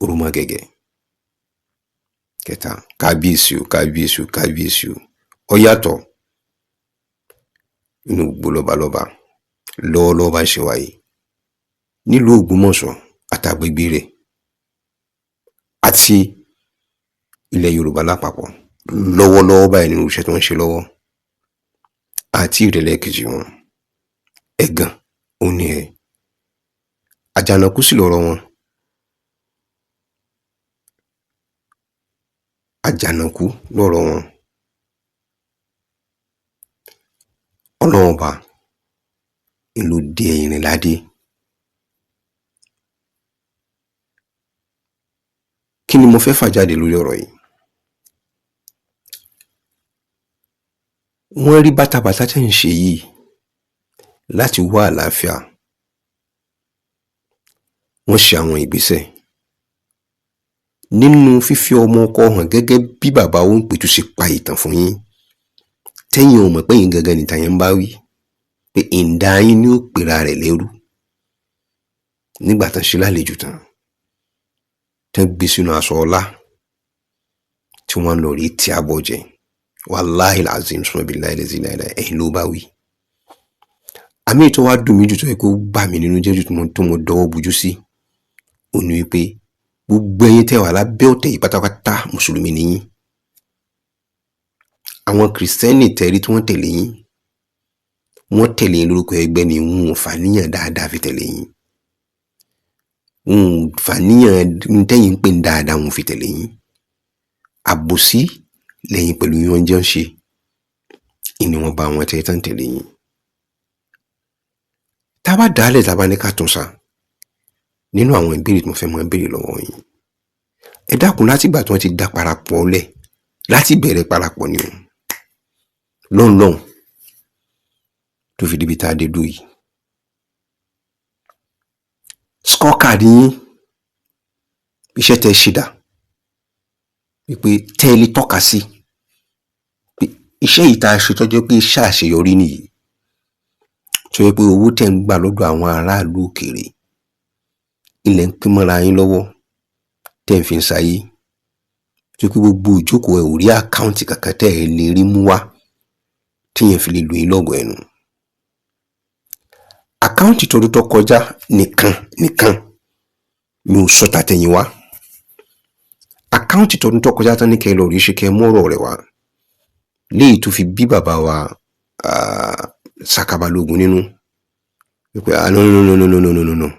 [SPEAKER 1] Orúmọgẹ̀gẹ̀ kẹta. Kábíyèsí o, kábíyèsí o, kábíyèsí o. Ó yàtọ̀ nínú gbogbo lọ́balọ́ba lọ́wọ́lọ́wọ́ bá ṣe wáyé nílùú Ògbómọ̀ṣọ́ àtàgbègbè rẹ̀ àti ilẹ̀ Yorùbá lápapọ̀ lọ́wọ́lọ́wọ́ báyìí nínú iṣẹ́ tó ń ṣe lọ́wọ́ àti ìrẹ̀lẹ̀ kejì wọn. Ẹ̀gàn ò ní ẹ̀ àjànàkú sì lọ́rọ̀ wọn, àjànàkú lọ́rọ̀ wọn. Ọlọ́run ọba ló dé irin ládé. Kí ni mo fẹ́ fà jáde lórí ọ̀rọ̀ yìí? Wọ́n rí bátabàta tẹ́ ń ṣe yìí láti wá àlàáfíà. Wọ́n ṣe àwọn ìgbésẹ̀ nínú fífi ọmọ ọkọ hàn gẹ́gẹ́ bí bàbá Òǹpẹ̀tù ṣe pa ìtàn fún yín, tẹ́yìn ò mọ̀ pé yín gangan nìtàn yẹn ń bá wí, pé ìǹda yín ni ó pera rẹ̀ lẹ́rú nígbà tán ṣe lálejò tán, tán gbé sínú aṣọ ọlá tí wọ́n lọ rí tí a bọ̀ jẹ. Wàláhì làzim sùnmọ́ bíi láìlẹ́sì láìláì, ẹ̀yin ló bá wí. Àmì tó wá dùn mí jù, tó yẹ kó bà mí nínú jẹ́ jù, tó mo dọwọ́ bojú sí òní wípé gbogbo ẹ̀yin tẹ́ wà lábẹ́ ọ̀tẹ̀ yìí pátápátá, mùsùlùmí ni yín. Àwọn kìrìsìtẹ́nì tẹ́rí tí wọ́n tẹ̀lé yín, wọ́n tẹ̀lé yín lórúkọ ẹgbẹ́ ni. Wọn ò fàníyàn dáadáa fi tẹ̀lé yín, wọn ò fàníyàn tẹ́yìn ń pè ní dáadáa wọn ò fi tẹ̀lé yín. Àbòsí lẹ́yìn pẹ̀lú yín wọ́n jẹ́ ń ṣe ìní wọn bá wọn tẹ́ tán tẹ̀lé yín. Tá a bá dàálẹ̀, tá a bá ní ká tún sa nínú àwọn ìbéèrè tí mo fẹ́ máa béèrè lọ́wọ́ yín, ẹ dákun, látìgbà tí wọ́n ti dá parapọ̀ lẹ̀, láti bẹ̀rẹ̀ parapọ̀ ni o lọ́nlọ́n tó fi débi tá a dé dúró yìí, scorecard yín, iṣẹ́ tẹ́ ṣe dà wípé tẹ́ ẹ lè tọ́ka sí pé iṣẹ́ yìí tá a ṣe tọ́jú pé iṣẹ́ àṣeyọrí nìyí, tó yẹ pé owó tẹ́ ń gbà lọ́dọ̀ àwọn aráàlú òkèèrè ilẹ̀ ń pín mọ́ra yín lọ́wọ́ tẹ́ ń fi ń sayé, tó pé gbogbo ìjókòó ẹ̀ ò rí àkáǹtì kankan tẹ́ ẹ lè rí mú wá tíyẹn fi lè lò yín lọ́gọ̀ọ́ ẹnu? Account tọdún tó kọjá nìkan nìkan, mi ò sọ tàtẹ̀yìnwá. Account tọdún tó kọjá tán ní kẹ́ ẹ lọ rí ṣe, kẹ́ ẹ mú ọ̀rọ̀ rẹ̀ wá, léyìí tó fi bí bàbá wa Saka Balógun nínú wípé, "Ah, no, no, no, no, no, no, no, no, no,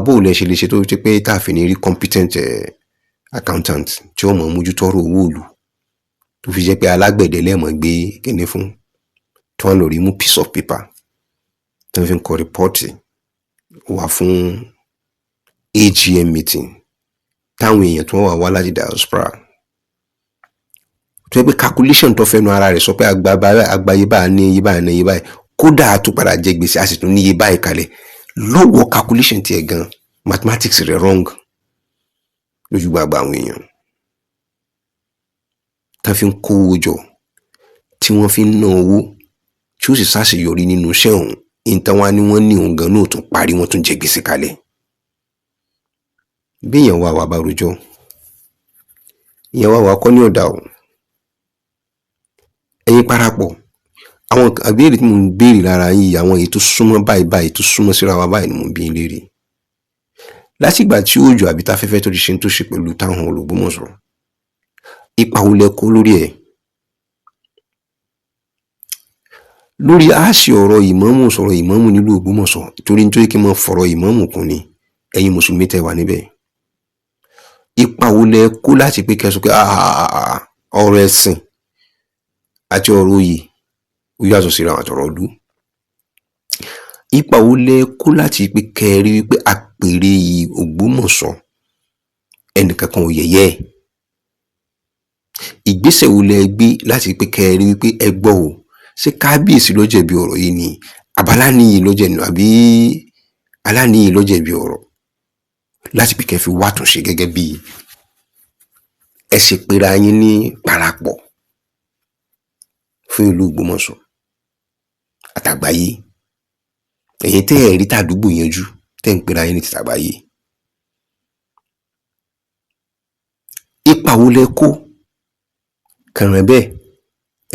[SPEAKER 1] bó o lẹ ṣe lè ṣe tó ti pé tá a fi ní rí competent accountant tí ó mọ̀ mójútó ọ̀rọ̀ owó ìlú, tó fi jẹ́ pé alágbẹ̀dẹ lẹ́mọ̀ gbé kíní fún?" Tí wọ́n lọ rí mú piece of paper tí wọ́n fi ń kọ report wá fún AGM meeting, táwọn èèyàn tí wọ́n wà wá láti diaspora, tó yẹ pé calculation tó fẹnu ara rẹ̀ sọ pé àgbáyé báyìí ní iye báyìí ní iye báyìí, kódà a tún padà jẹ gbèsè, a sì tún ní iye báyìí kalẹ̀ lọ́wọ́. Calculation tiẹ̀ gan, mathematics rẹ̀ wrong lójú gbàgbà àwọn èèyàn tá fi ń kówó jọ, tí wọ́n fi ń ná owó, tí ó sì ṣàṣeyọrí nínú iṣẹ́ ọ̀hún. Ìtàn wa ni wọ́n ní òun gan náà tún parí, wọ́n tún jẹ gbèsè kalẹ̀. Bí èèyàn wà wà bá rojọ́, ìyẹn wà wà kọ́ ní ọ̀dà o. Ẹ̀yin parapọ̀, àwọn àbíyèrè tí mò ń béèrè lára yìí, àwọn èyí tó súnmọ́ báyìí báyìí, tó súnmọ́ síra wa báyìí ni mò ń bí léèrè. Látìgbà tí òjò àbí táfẹ́fẹ́ tó ti ṣe tó ṣe pẹ̀lú táwọn Ògbómọ̀ṣọ́, ipa wo lẹ kó lórí ẹ̀, lórí àṣì ọ̀rọ̀ ìmáàmù, sọ̀rọ̀ ìmáàmù nílùú Ògbómọ̀ṣọ́? Torí nítorí kí n máa fọ̀rọ̀ ìmáàmù kún ni, ẹ̀yin mùsùlùmí tẹ́ wà níbẹ̀, ipa wo lẹ kó láti pé kẹsùn pé ọ̀rọ̀ ẹ̀sìn àti ọ̀rọ̀ oyè ó yàtọ̀ síra àwọn àtọ̀rọ̀ ọdún? Ipa wo lẹ kó láti pé kẹrí wípé àpèrè Ògbómọ̀ṣọ́, ẹnìkankan ò yẹ̀yẹ́ ẹ̀? Ìgbésẹ̀ wo lẹ gbé láti pé kẹrí wípé ẹ gbọ́ o, ṣé kábíyèsí ló jẹ̀bi ọ̀rọ̀ yìí ni, àbáláníyì ló jẹ̀bi, àbí aláníyì ló jẹ̀bi ọ̀rọ̀, láti pé kẹ́ fi wá àtúnṣe gẹ́gẹ́ bí ẹ ṣe pera yín ní parapọ̀ fún ìlú Ògbómọ̀ṣọ́ àtàgbáyé? Ẹ̀yin tẹ́ ẹ̀ rí tàdúgbò yanjú, tẹ́ ń pera yín ní tìtàgbáyé, ipa wo lẹ kó kànràn bẹ́ẹ̀?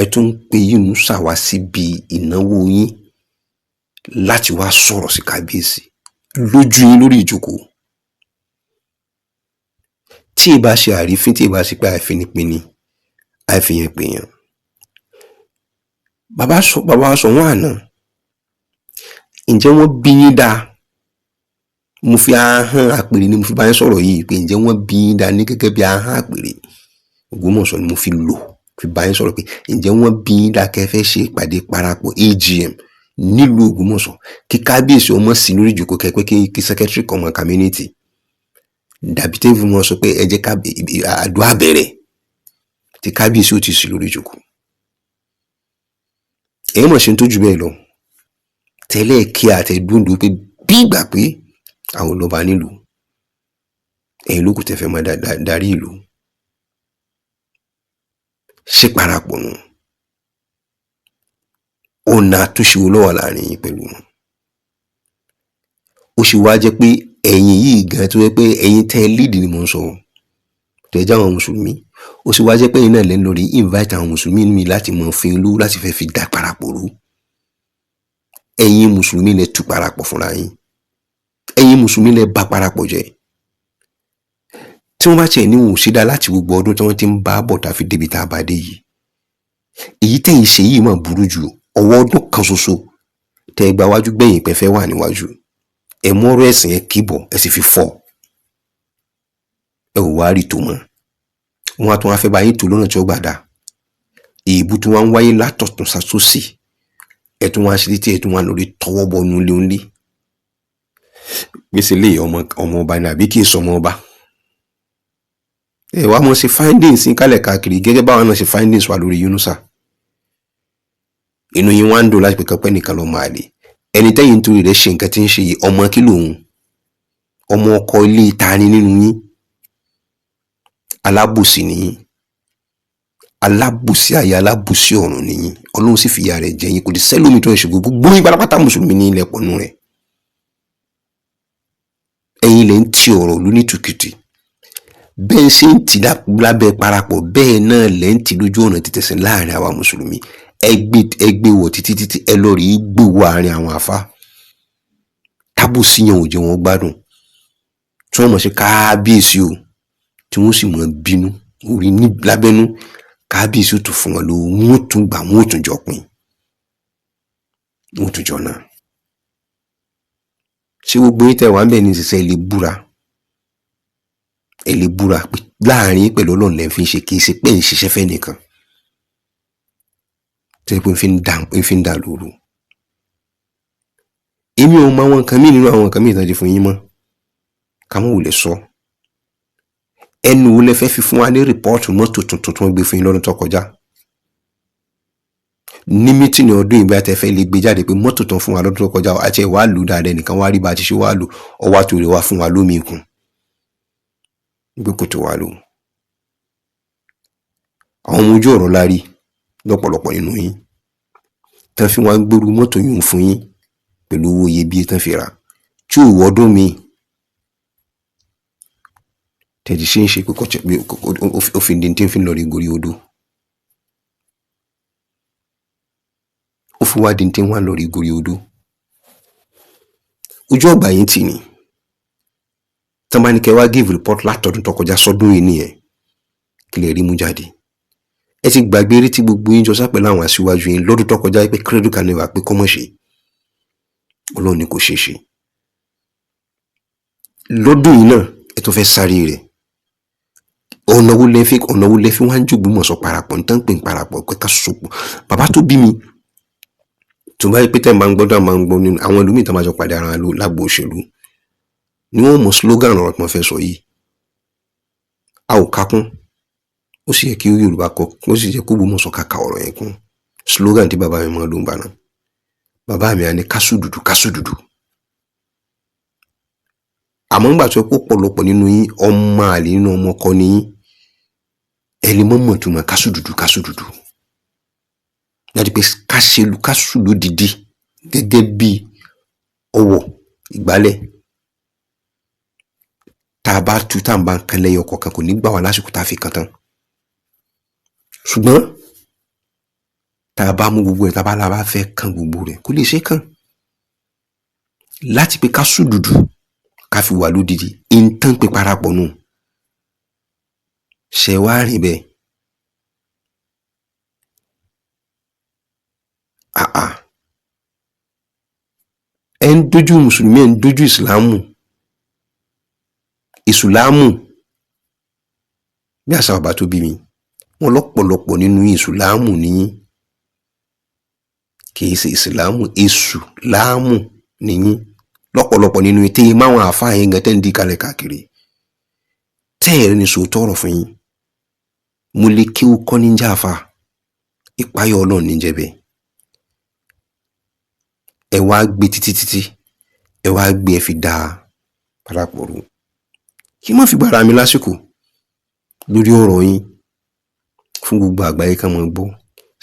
[SPEAKER 1] Ẹ tún ń pe Yunusa wá síbi ìnáwó yín láti wá sọ̀rọ̀ sí kábíyèsí lójú yín lórí ìjókòó. Tí ì bá ṣe àrífín, tí ì bá ṣe pé àìfinipinni àìfihàn pèèyàn, bàbá sọ, bàbá sọ wọn àná, ǹjẹ́ wọ́n bí yín dáa? Mo fi ahọ́n àpèrè ni mo fi bá yín sọ̀rọ̀ yìí pé ǹjẹ́ wọ́n bí yín dáa ní gẹ́gẹ́ bí ahọ́n àpèrè Ògbómọ̀ṣọ́ ni mo fi lò fi bá yín sọ̀rọ̀ pé ǹjẹ́ wọ́n bí yín dáa kẹ́ fẹ́ ṣe ìpàdé parapọ̀ AGM nílùú Ògbómọ̀ṣọ́, kí kábíyèsí ọmọ sí lórí ìjókòó, kẹ́ pé kí secretary kan mọ community dàbí tẹ́fù mọ́ sọ pé ẹ jẹ́ ká àdúrà bẹ̀rẹ̀, tí kábíyèsí ò ti sí lórí ìjókòó? Ẹ̀yin mọ̀ ṣe ń tó jù bẹ́ẹ̀ lọ tẹ́lẹ̀ kí àtẹ̀dúndú pé bí ìgbà pé àwọn lọ́ba nílùú, ẹ̀yin ló kù tẹ́ fẹ́ máa darí ìlú. Ṣé parapọ̀ nù? Ọ̀nà àtúnṣe wo ló wà láàrin yín pẹ̀lú wọn? Ó ṣe wá jẹ́ pé ẹ̀yin yìí gan, tó jẹ́ pé ẹ̀yin tẹ́ ẹ líìdì ni mò ń sọ, tẹ́ ẹ jẹ́ àwọn mùsùlùmí, ó ṣe wá jẹ́ pé ẹ̀yin náà lẹ́ ń lọ rí invite àwọn mùsùlùmí mi láti mọ̀ fún yín lówó láti fẹ́ fi dá parapọ̀ rú? Ẹ̀yin mùsùlùmí lẹ tú parapọ̀ fúnra yín, ẹ̀yin mùsùlùmí lẹ bà parapọ̀ jẹ́. Tí wọ́n bá tiẹ̀ ní wọn ò ṣe dá láti gbogbo ọdún tí wọ́n ti ń bá bọ̀ tá a fi débi tá a bá dé yìí, èyí tẹ̀yin ṣe yìí mà burú jù. Ọwọ́ ọdún kan ṣoṣo tẹ́ ẹ gba wájú gbẹ̀yìn pẹ́ fẹ́ wà níwájú, ẹ mú ọ̀rọ̀ ẹ̀sìn, ẹ kíbọ̀, ẹ sì fi fọ́ ẹ, ò wá rí tó mọ́. Wọn á tún wá fẹ́ bá yín tó lọ́nà tí ó gbà dá èébú tí wọ́n ń wáyé látọ̀tún sàtúnṣì. Ẹ tún wá sí títí, ẹ tún wá lórí tọwọ́ bọnú ilé ńlé gbèsè lè ọmọ ọmọ ọba ni àbí kì í sọmọ ọba. Ẹ wá mọ̀ ṣe findings ní kálẹ̀ káàkiri gẹ́gẹ́ báwọn náà ṣe findings wà lórí Yunusa. Inú yín wá ń dùn láti pé kápẹ́ nìkan lọ́ọ́ máa lè ẹni tẹ́yìn nítorí rẹ̀ ṣe nǹkan tí ń ṣe yìí. Ọmọ kí lòun, ọmọ ọkọ ilé ta ni nínú yín? Alábòsí nìyí, alábòsí ayé, alábòsí ọ̀run nìyí. Ọlọ́run sì fìyà rẹ̀ jẹ yín. Kò dé sẹ́lómi tó ń ṣe gbogbo yín pátápátá, mùsùlùmí ní ilẹ̀ pọ̀nú rẹ̀. Ẹ̀yin lẹ ń ti ọ̀rọ̀ ìlú ní tùkìtì. Bẹ́ẹ̀ ṣe ń tì lábẹ́ parapọ̀, bẹ́ẹ̀ náà lẹ́ ń tì lójú ọ̀nà títẹ̀sìn láàrin àwa mùsùlùmí. Ẹ gbé wọ̀ títí títí, ẹ lọ rí gbé wọ àárín àwọn àfa tábùsí yẹn ò jẹ́ wọn gbádùn, tí wọ́n mọ̀ sí kábíyèsí o, tí wọ́n sì mọ̀ bínú orí ní lábẹ́nú. Kábíyèsí ò tún fún wọn lówó, wọn ò tún gbà, wọn ò tún jọ pín, wọn ò tún jọ náà. Ṣé gbogbo yín tẹ́ wà ń bẹ̀ ní ìsinsẹ́ lè búra? Ẹ lè búra pé láàrin pẹ̀lú Ọlọ́run lẹ́ fi ń ṣe, kì í ṣe pé ń ṣiṣẹ́ fẹ́ nìkan tó yẹ pé ń fi ń dà lóru. Èmi ò mọ àwọn nǹkan míì nínú àwọn nǹkan míì tán ti fún yín mọ́, ká mọ̀ wò lè sọ. Ẹnu wo lẹ fẹ́ fi fún wa ní rìpọ́ọ̀tù mọ́tò tuntun tí wọ́n gbé fún yín lọ́dún tó kọjá ní mítìnì ọdún ìgbà tẹ fẹ́ lè gbé jáde pé mọ́tò tán fún wa lọ́dún tó kọjá àti ẹ̀ wàá lù dáadáa, ẹnìkan wá rí bá a ti ṣe wàá lù ọwọ́ àtòrè wá fún wa lómi ikùn gbé kò tó wàá lò. Àwọn ọmọ ojú ọ̀rọ̀ la rí lọ́pọ̀lọpọ̀ nínú yín tán fi wá ń gbèrú mọ́tò yìí fún yín pẹ̀lú owó iyebíye tán fi rà tí ò wọ́dún mi tẹ̀dí ṣe ń ṣe pé ó fi di tí ń fi lọ rí gorí odó, ó fi wá di tí ń wá lọ rí gorí odó. Ojú ọgbà yín tì ní tán bá ní kẹ́ wá give report látọdún tó kọjá sọdún yìí nìyẹn, kí lè rí mú jáde. Ẹ ti gbàgbé rí tí gbogbo yín jọ sá pẹ̀lú àwọn aṣíwájú yín lọ́dún tó kọjá pé credit carnival pé kọ́mọ̀ ṣe, Ọlọ́run ni kò ṣeé ṣe. Lọ́dún yìí náà ẹ tó fẹ́ sáré rẹ̀. Ọ̀nà wo lẹ fi wá ń jògbómọ̀ṣọ́ parapọ̀ nítorí pé ń parapọ̀ pé ká sopọ̀? Bàbá tó bí mi tó bá yẹ pé tẹ́ máa ń gbọ́ tó máa ń gbọ́ nínú àwọn ẹlòmíì tó máa jọ pàdé ara wọn lágbo òṣèlú ni wọ́n mọ slogan ọ̀rọ̀ tí wọ́n fẹ́ sọ yìí. A ò kakún, ó sì yẹ kí Yorùbá kọ, ó sì yẹ kó Ògbómọ̀ṣọ́ kàkà ọ̀rọ̀ yẹn kún. Slogan tí bàbá mi máa ló ń gbà náà, bàbá mi á ní kásù dúdú kásù dúdú. Àmọ́ ńgbà tó kó pọ̀lọpọ̀ nínú yín ọmọ àlè nínú ọmọ ọkọ ni yín, ẹ lè mọ̀ mọ̀ tó mọ̀ kásù dúdú kásù dúdú láti pé kásẹ̀lú kásù lódìdí gẹ́gẹ́ bí ọwọ́ ìgbálẹ̀ tá a bá tu tá a bá ń kan lẹ́yọ kọ̀ọ̀kan kò ní gbà wá lásìkò tá a fi kan tán. Ṣùgbọ́n tá a bá mú gbogbo ẹ̀, tá a bá la bá fẹ́ kan gbogbo rẹ̀ kó lè ṣe kàn láti pé kásù dúdú ká fi wà lódìdí ìntàn pé parapọ̀ nù ṣe wá rìn bẹ́ẹ̀. Àà ẹ ń dojú mùsùlùmí, ẹ ń dojú ìsìlámù ìsùlámù bí àṣà bàbá tó bí mi wọn lọ́pọ̀lọpọ̀ nínú ìsùlámù nìyí, kì í ṣe ìsìlámù, ìsùlámù nìyí lọ́pọ̀lọpọ̀ nínú ètè máwọn àáfàá yẹn gan tẹ́ ń di kalẹ̀ káàkiri tẹ́ ẹ̀rí ni sòótọ́ ọ̀rọ̀ fún yín. Mo lè kí ó kọ́ ní jáfa ìpáyọ̀ Ọlọ́run ní jẹ́bẹ̀. Ẹ wá gbé títí títí, ẹ wá gbé ẹ fi da parapọ̀ rú. Kí n má fi gbára mi lásìkò lórí ọ̀rọ̀ yín fún gbogbo àgbáyé ká máa gbọ́.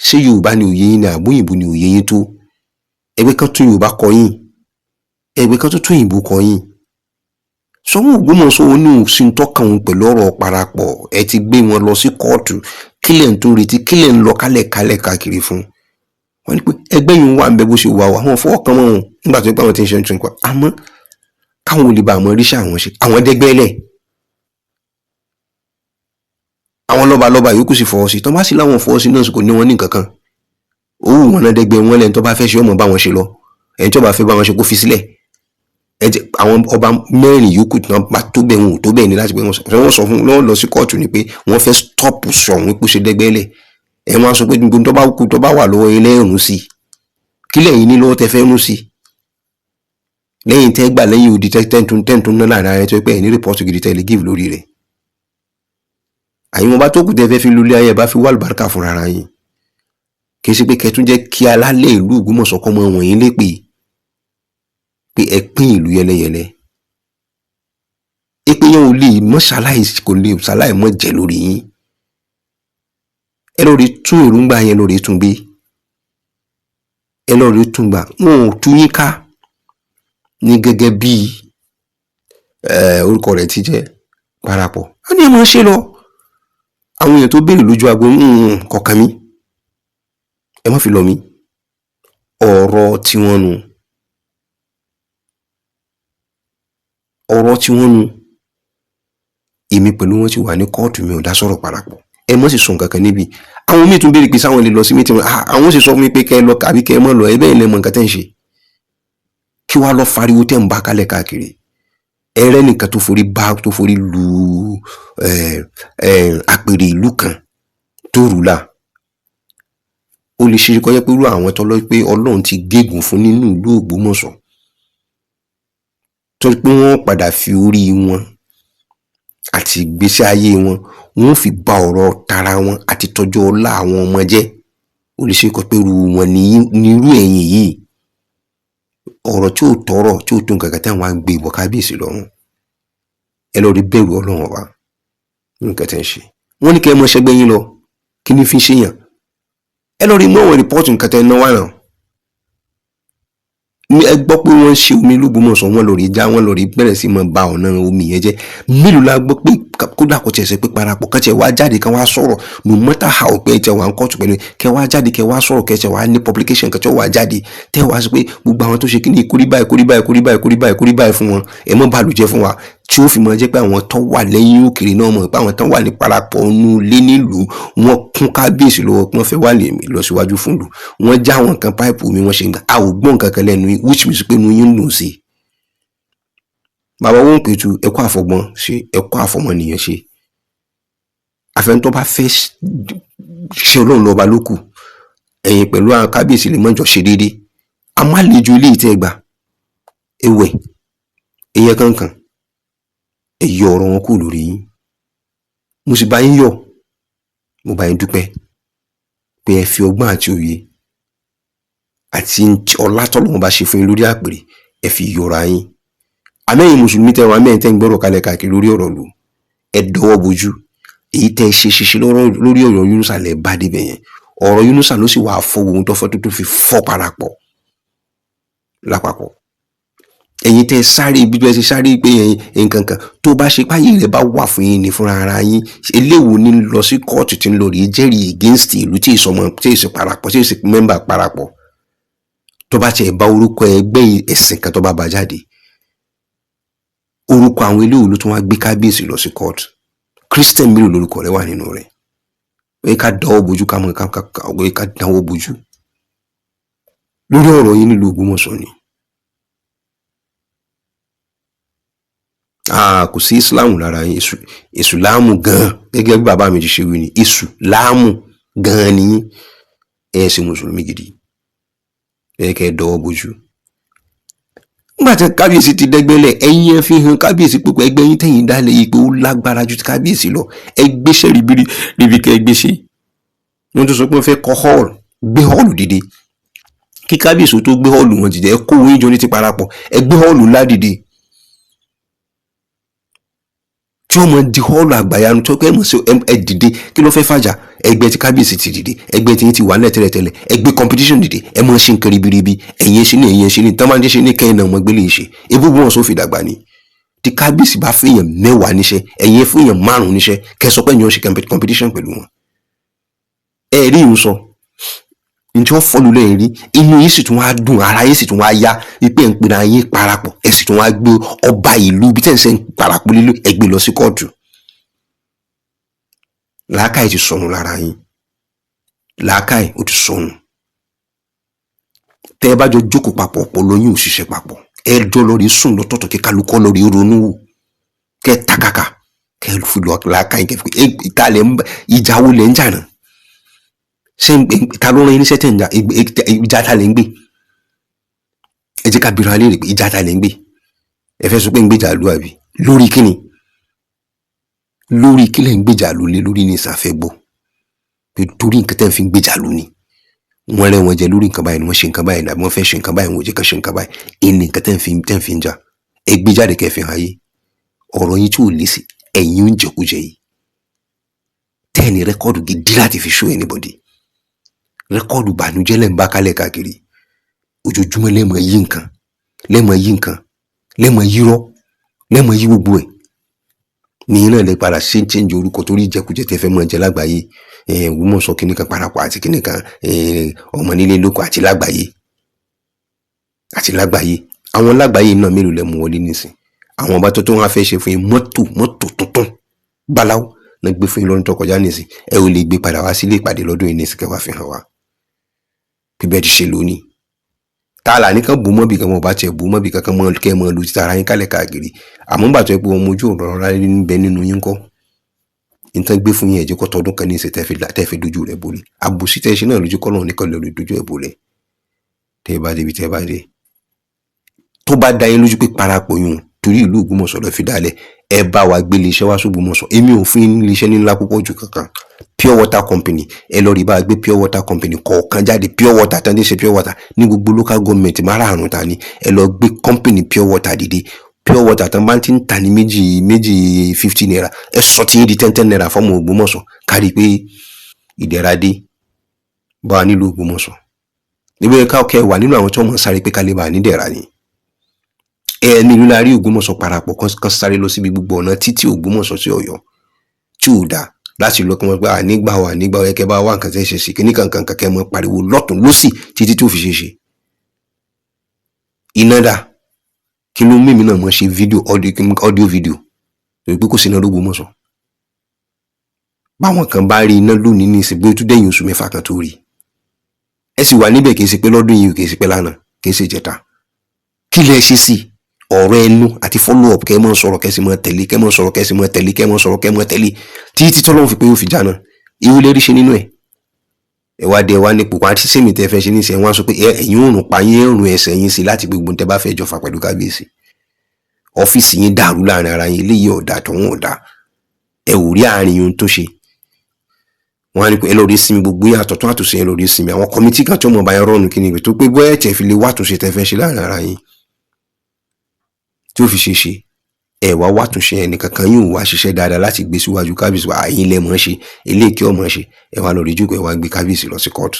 [SPEAKER 1] Ṣé Yorùbá ni òye yín ni àbóyìnbó ni òye yín tó? Ẹgbẹ́ kan tún Yorùbá kọ yín, ẹgbẹ́ kan tó tún òyìnbó kọ yín. Ṣọ̀ún Ògbómọ̀ṣọ́ òun ní òsín tọ́ka òun pẹ̀lú ọ̀rọ̀ parapọ̀. Ẹ ti gbé wọn lọ sí kóòtù, kílẹ̀ ń tó retí, kílẹ̀ ń lọ kálẹ̀ kálẹ̀ káàkiri fún wọn ni pé ẹgbẹ́ yìí ń wà ń bẹ bó ṣe wà wà, àwọn fọwọ́ kan mọ́ wọn nígbà tó ń pa àwọn tí ń ṣe ń tún pa, àmọ́ káwọn ò lè bá àwọn ríṣà àwọn ṣe àwọn dẹ́gbẹ́lẹ̀ àwọn lọ́balọ́ba yòókù sì fọwọ́ sí, tọ́ bá sì láwọn fọwọ́ sí náà kò ní wọn ní nǹkan kan. Owó wọn náà dẹ́gbẹ́ wọn lẹ́ni tó bá fẹ́ ṣe ọmọ bá wọn ṣe lọ, ẹni tó bá fẹ́ bá wọn ṣe kó fi sílẹ̀. Àwọn ọba mẹ́rin yòókù tí wọ́n bá tó bẹ́ẹ̀ wọn ò tó bẹ́ẹ̀ ni láti pé wọ́n sọ fún wọn lọ sí kóòtù ni pé wọ́n fẹ́ stọ́ọ̀pù Ṣọ̀ún pé ṣe dẹ́gbẹ́lẹ̀. Ẹ wọ́n á sọ pé gbogbo tó bá kú tó bá wà lọ́wọ́ ilé ẹ̀rùn sí kílẹ̀ yìí ní lọ́wọ́ tẹ fẹ́ rún sí lẹ́yìn tẹ́ gbà lẹ́yìn odi tẹ́ntún náà láàrin ara ẹ tó pé ẹ̀ ní rìpọ́ọ̀tù gidi tẹ́ lè give lórí rẹ̀. Àyìn wọn bá tó kù tẹ́ fẹ́ fi lulẹ̀ ayé bá fi wá àlùbáríkà fúnra ara yín, kì í ṣe pé kẹtún jẹ́ kí alálẹ̀ ìlú Ògbómọ̀ṣọ́ kọ́ mọ́ wọ̀nyí lépè pé ẹ pín ìlú yẹlẹyẹlẹ. Èpè yẹn ò lè mọ́ ṣaláì, kò lè ṣaláì mọ́ jẹ́ lórí yín. Ẹ lọ rí tún èròǹgbà yẹn lọ rí tún gbé, ẹ lọ rí tún gbà. Wọn ò tú yín ká ní gẹ́gẹ́ bí orúkọ rẹ̀ ti jẹ́ parapọ̀. Ó ní ẹ máa ṣe lọ. Àwọn èèyàn tó béèrè lójú agbo kọ̀ọ̀kan mi Ẹ má fi lọ mí ọ̀rọ̀ tiwọn nu, ọ̀rọ̀ tiwọn nu. Èmi pẹ̀lú wọn ti wà ní kóòtù, mi ò dá sọ̀rọ̀ parapọ̀. Ẹ mọ̀ sì sọ nǹkan kan níbi àwọn míì tún béèrè pé sáwọn lè lọ sí mítìrì. Àwọn sì sọ fún mi pé kẹ́ ẹ lọ àbí kẹ́ ẹ mọ̀ lọ. Ẹ bẹ́ẹ̀ lẹ mọ̀ nǹkan tẹ́ ń ṣe, kí wàá lọ fariwo tẹ́ ń bá kálẹ̀ káàkiri. Ẹrẹ́ nìkan tó forí bá tó forí lu àpèrè ìlú kan tó rù là, ó lè ṣe kọjá pé irú àwọn tọ́lọ́ pé Ọlọ́run ti gégùn fún nínú ìlú Ògbómọ̀ṣọ́, tó pé wọ́n padà fi orí wọn àti ìgbésí ayé wọn, wọ́n fi ba ọ̀rọ̀ tara wọn àti tọ́jú ọlá àwọn ọmọ jẹ́. Ó lè ṣe kọ pé irú wọn ní irú ẹ̀yìn yìí, ọ̀rọ̀ tí ò tọrọ, tí ò tó nǹkan kan táwọn á gbé ìbọn kábíyèsí lọ́rùn. Ẹ lọ rí bẹ̀rù Ọlọ́run ọba nínú nǹkan tẹ́ ń ṣe. Wọ́n ní kẹ́ ẹ mọ ṣẹgbẹ́ yín lọ, kí ni fi ṣe yàn? Ẹ lọ rí mú àwọn report nǹkan tẹ́ ẹ náwó náà ní. Ẹ gbọ́ pé wọ́n ṣe omi l'Ógbómọ̀ṣọ́, wọ́n lọ rí já, wọ́n lọ rí bẹ̀rẹ̀ sí máa ba ọ̀nà omi yẹn jẹ́. Mélòó la gbọ́ pé kódà kò tiẹ̀ ṣe pé parapọ̀ kán tiẹ̀ wá jáde, kán wá sọ̀rọ̀? No matter how pé ẹ tiẹ̀ wá ń kọ́ọ̀tù pẹ̀lú, kẹ́ wá jáde, kẹ́ wá sọ̀rọ̀, kẹ́ tiẹ̀ wá ní publication kẹ́ tiẹ̀ wá jáde, tẹ́ wá sọ pé gbogbo àwọn tó ṣe kíní kórí báyìí, kórí báyìí, kórí báyìí, kórí báyìí, kórí báyìí fún wọn. Ẹ mọ́ bàlùjẹ́ fún wa, tí ó fi máa jẹ́ pé àwọn tó wà lẹ́yìn òkèèrè náà mọ̀ pé àwọn tó wà ní parapọ̀ nù lé nílùú wọn kún kábíyèsí lọ́wọ́, pé wọ́n fẹ́ wà lè lọ síwájú fún ìlú. Wọ́n já àwọn nǹkan pipe mi, wọ́n ṣe nǹkan, a ò gbọ́ nǹkan kan lẹ́nu yín, which means pé inú yín ń dùn sí i. Bàbá wọn pẹ̀tù, ẹ̀kọ́ àfọgbọ́n ṣe, ẹ̀kọ́ àfọmọnìyàn ṣe. Àfẹnutọ́ bá fẹ́ ṣe Ọlọ́run lọ́ba ló kù. Ẹ̀yin pẹ̀lú àwọn kábíyèsí lè mọ̀jọ ṣe déédéé. A má le ju eléyìí tẹ́ ẹ gbà ewẹ̀ ẹ̀yẹ kankan, ẹ yọ ọ̀rọ̀ wọn kúrò lórí yín. Mo sì bá yín yọ̀, mo bá yín dúpẹ́ pé ẹ fi ọgbọ́n àti òye àti ọlá tọ́lọ́run bá ṣe fún yín lórí àpèrè, ẹ fi yọra yín. Àmẹ́yìn mùsùlùmí tẹ́ wà mẹ́rin tẹ́ ń gbọ́rọ̀ kalẹ̀ káàkiri lórí ọ̀rọ̀ lù, ẹ dọwọ́ bojú. Èyí tẹ́ ẹ ṣe ṣiṣẹ́ lórí ọ̀rọ̀ Yunusa lẹ̀ bá débẹ̀ yẹn. Ọ̀rọ̀ Yunusa ló sì wà fọ́ ohun tó fọ́ tó fi fọ́ parapọ̀ lápapọ̀. Ẹ̀yin tẹ́ sáré bí bẹ́ẹ̀ ṣe sáré pé ẹ̀yin nǹkan kan tó bá ṣe páyé rẹ̀ bá wà fún yín ní fúnra ara yín, eléwo ní lọ sí kóòtù tí ń lọ rèé jẹ́rìí against ìlú tí ìsọmọ tí ìsì parapọ̀, tí ìsì member parapọ̀, tó bá tiẹ̀ bá orúkọ ẹgbẹ́ ẹ̀sìn kan tó bá bá jáde, orúkọ àwọn eléwo ló tún wá gbé kábíyèsí lọ sí kóòtù? Christian mélòó lórúkọ rẹ̀ wà nínú rẹ̀? Ó yẹ ká dáwọ́ bojú, ká mọ̀ ká, ó yẹ ká dáwọ́ bojú lórí ọ̀rọ̀ yín nílùú Ògbómọ̀ṣọ́ ni. Kò sí Islam lára yín. Èṣù láàmù gan, gẹ́gẹ́ bí bàbá mi ti ṣe wí ni, èṣù láàmù gan ni yín. Ẹ ṣe mùsùlùmí gidi, ẹ kẹ́ ẹ dọwọ́ bojú. Nígbà tí kábíyèsí ti dẹ́gbẹ́lẹ̀, ẹ̀yin ẹ fi hàn kábíyèsí pé ẹgbẹ́ yín tẹ̀yìn dálẹ̀ yìí pé ó lágbára ju ti kábíyèsí lọ. Ẹ gbéṣẹ́ ribiri ríbi kẹ́ ẹ gbéṣẹ́. Wọ́n tún sọ pé wọ́n fẹ́ kọ́ hall, gbé hall dìde. Kí kábíyèsí tó gbé hall wọn dìde, ẹ kó owó yín jọ ní ti parapọ̀, ẹ gbé hall ńlá dìde tí wọ́n mọ̀ di hall àgbàyanu tó kẹ́ mọ̀ sí. Ẹ dìde, kí ló fẹ́ fàjà? Ẹgbẹ́ tí kábíyèsí ti dìde, ẹgbẹ́ tí yín ti wà nílẹ̀ tẹ́lẹ̀tẹ́lẹ̀, ẹ gbé competition dìde, ẹ mọ̀ ṣe nǹkan ribiribi. Ẹ̀yin ṣe ní, ẹ̀yin ṣe ní tán máa ń ṣe ní kẹ́hìn náà mọ̀ gbélé ṣe ebúbú wọn sófin dàgbà ni. Tí kábíyèsí bá fún èèyàn 10 níṣẹ́, ẹ̀yin fún èèyàn 5 níṣẹ́, kẹ́ sọ pé ẹ̀yin ó ṣe competition pẹ̀lú wọn. Ẹ rí ìhun sọ ní tí wọ́n fọ́lù lẹ́yìn rí, inú yín sì tún wá dùn, ara yín sì tún wá yá wípé ẹ̀ ń pera yín parapọ̀, ẹ̀ sì tún wá gbé ọba ìlú bí tẹ̀ ń sẹ́ ń parapọ̀ lílo, ẹ̀ gbé lọ sí kóòtù. Làákàyè ti sọnù lára yín, làákàyè ó ti sọnù. Tẹ́ ẹ bá jọ jókòó papọ̀, ọpọlọ yín ò ṣiṣẹ́ papọ̀. Ẹ jọ lọ rí sùn lọ́tọ̀ọ̀tọ̀, kí kálukọ́ lọ rí ronú wò, kẹ́ ẹ takaka, kẹ́ ẹ fi lọ làákàyè, kẹ́ fi ìta lẹ̀ ń ìjà wo lẹ̀ ń jà náà? Ṣé ta ló rán yín níṣẹ́ tẹ̀ ń jà? Ìjà ta lẹ̀ ń gbé? Ẹ jẹ́ ká bira léèrè pé ìjà ta lẹ̀ ń gbé? Ẹ fẹ́ sọ pé ń gbèjà lu àbí lórí kíni? Lórí kílẹ̀ ń gbèjà lu lé lórí ní ìsàfẹ́ gbọ́ pé torí nǹkan tẹ́ ń fi gbèjà lu ni wọ́n rẹ́ wọn jẹ lórí nǹkan báyìí ni wọ́n ṣe nǹkan báyìí ni, àbí wọ́n fẹ́ ṣe nǹkan báyìí, wọ́n ò jẹ́ ká ṣe nǹkan báyìí. Ẹni nǹkan tẹ́ ń fi ń jà, ẹ gbé jáde kẹ́ fi hàn ayé ọ̀rọ̀ yín tí ò lé sí ẹ̀yin ń jẹkújẹ yìí. Tẹ́ ẹ̀ ní record gidi láti fi show anybody, record bànújẹ́ lẹ́ ń bá kálẹ̀ káàkiri ojoojúmọ́, lẹ́mọ̀ yí nǹkan, lẹ́mọ̀ yí nǹkan, lẹ́mọ̀ yírọ́, lẹ́mọ̀ yí gbogbo ẹ̀ ní iná lè padà ṣe ń change orúkọ torí ìjẹkújẹ tẹ́ fẹ́ mọ̀ jẹ lágbàáyé. Ògbómọ̀ṣọ́ kíní kan parapọ̀ àti kíní kan, ọmọ nílé lóko àti lágbàáyé, àti lágbàáyé. Àwọn lágbàáyé náà mélòó lẹ mú wọlé nísìn? Àwọn ọba tó tó wọn fẹ́ ṣe fún yín, mọ́tò, mọ́tò tuntun báláwo náà gbé fún yín lọ́dún tó kọjá nísìn. Ẹ ò lè gbé padà wá sílé ìpàdé lọ́dún yìí nísìn kẹwàá fi hàn wá bíbẹ́ ti ṣe lónìí. Tá a là ní kàn bò mọ́bì kan, wọn ò bá tiẹ̀ bò mọ́bì kankan mọ́ kẹ́ ẹ mọ́ lu títa ara yín kálẹ̀ káàkiri. Àmọ́ nígbà tó yẹ pé ọmọ ojú ọ̀rọ̀ rárá níbẹ̀ nínú yín kọ́ nǹkan gbé fún yín, ẹ̀jẹ̀ kọ́ tọdún kan ní ìsìn tẹ́ fi dojú rẹ̀ bolẹ̀. Àbòsí tẹ́ ṣe náà lójú kọ́ lọ́run nìkan lórí dojú ẹ̀ bolẹ̀. Tẹ́ ẹ bá débi tẹ́ ẹ bá dé, tó bá dá yín lójú pé parapọ̀ yún torí ìlú Ògbómọ̀ṣọ́ lọ fi dálẹ̀, ẹ bá wa gbé iléeṣẹ́ wá s'Ògbómọ̀ṣọ́. Èmi ò fún yín ní iléeṣẹ́ ńlá púpọ̀ jù kankan. Pure water company, ẹ lọ rí bá a gbé pure water company kọ̀ọ̀kan jáde. Pure water tán ní ṣe pure water ní gbogbo local government márààrún ta ni. Ẹ lọ gbé company pure water dìde. Pure water tán bá ti ń tà ní méjì méjì, 50 naira, ẹ sọ tí yín di 10 10 naira fọ́mọ Ògbómọ̀ṣọ́. Kárí pé ìdẹ̀ra dé bá a nílùú Ògbómọ̀ṣọ́ níbi ká kẹ́ wà nínú àwọn tí wọ́n mọ̀ sáré pé ká lè bá a nídẹ̀ra ni. Ẹ nílùú la rí Ògbómọ̀ṣọ́ parapọ̀ kan sáré lọ síbi gbogbo ọ̀nà títí Ògbómọ̀ṣọ́ sí Ọ̀yọ́ tí ò dáa láti lọ kí wọ́n gbé ànígbà wà nígbà wà kẹ́ bá wà nǹkan tẹ́ ṣe sí kíní kankan kẹ́ mọ́ pariwo lọ́tún lọ́sì títí tó fi ṣe ṣe. Iná dà, kí ló mímí náà mọ̀ ṣe fídíò, audio video, torí pé kò sí iná l'Ógbómọ̀ṣọ́. Báwọn kan bá rí iná lónìí ní ìsìn, bóyá tó dẹ̀yìn oṣù 6 kan tó rí. Ẹ sì wà níbẹ̀, kì í ṣe pé lọ́dún yìí, kì í ṣe pé lánàá, kì í ṣe ìjẹta. Kí lẹ ṣe sí ọ̀rọ̀ ẹnu àti follow up? Kẹ́ ẹ mọ́ sọ̀rọ̀, kẹ́ ẹ sì mọ́ tẹ̀lé, kẹ́ ẹ mọ́ sọ̀rọ̀, kẹ́ ẹ sì mọ́ tẹ̀lé, kẹ́ ẹ mọ́ sọ̀rọ̀, kẹ́ ẹ mọ́ tẹ̀lé, títí tọ́lọ́run fi pé yóò fi já náà. Ìwé lérí ṣe nínú ẹ̀. Ẹ wá dé, ẹ wá nípò wá sí sèmi tẹ́ fẹ́ ṣe níṣẹ́. Wọ́n á sọ pé ẹ̀yin ò rùn pa yín, ẹ̀rùn ẹsẹ̀ yín sí láti gbogbo tẹ́ bá fẹ́ jọ fà pẹ̀lú kábíyèsí. Ọ́fíìsì yín dàrú láàrin ara yín, eléyìí ọ̀dà, tọ̀hún ọ̀dà, ẹ ò rí àárín yín tó ṣe. Wọ́n á ní pé ẹ lọ rí sinmi, gbogbo yín àtọ̀tún àtòsí, ẹ lọ rí sinmi. Àwọn committee kan tí wọ́n mọ̀ bá yẹn rọ́ọ̀nù kí ni ìwé tó pé bóyá ẹ̀tẹ̀ fi lè wá àtúnṣe tẹ́ fẹ́ ṣe láàrin ara yín tí ó fi ṣe ṣe. Ẹ wá wá túnṣe, ẹnì kankan yóò wá ṣiṣẹ́ dáadáa láti gbé síwájú kábíyèsí wa. Àyín lẹ mọ̀ ṣe eléyìí kí ọmọ ṣe. Ẹ wá lọ rí jókòó, ẹ wá gbé kábíyèsí lọ sí kóòtù.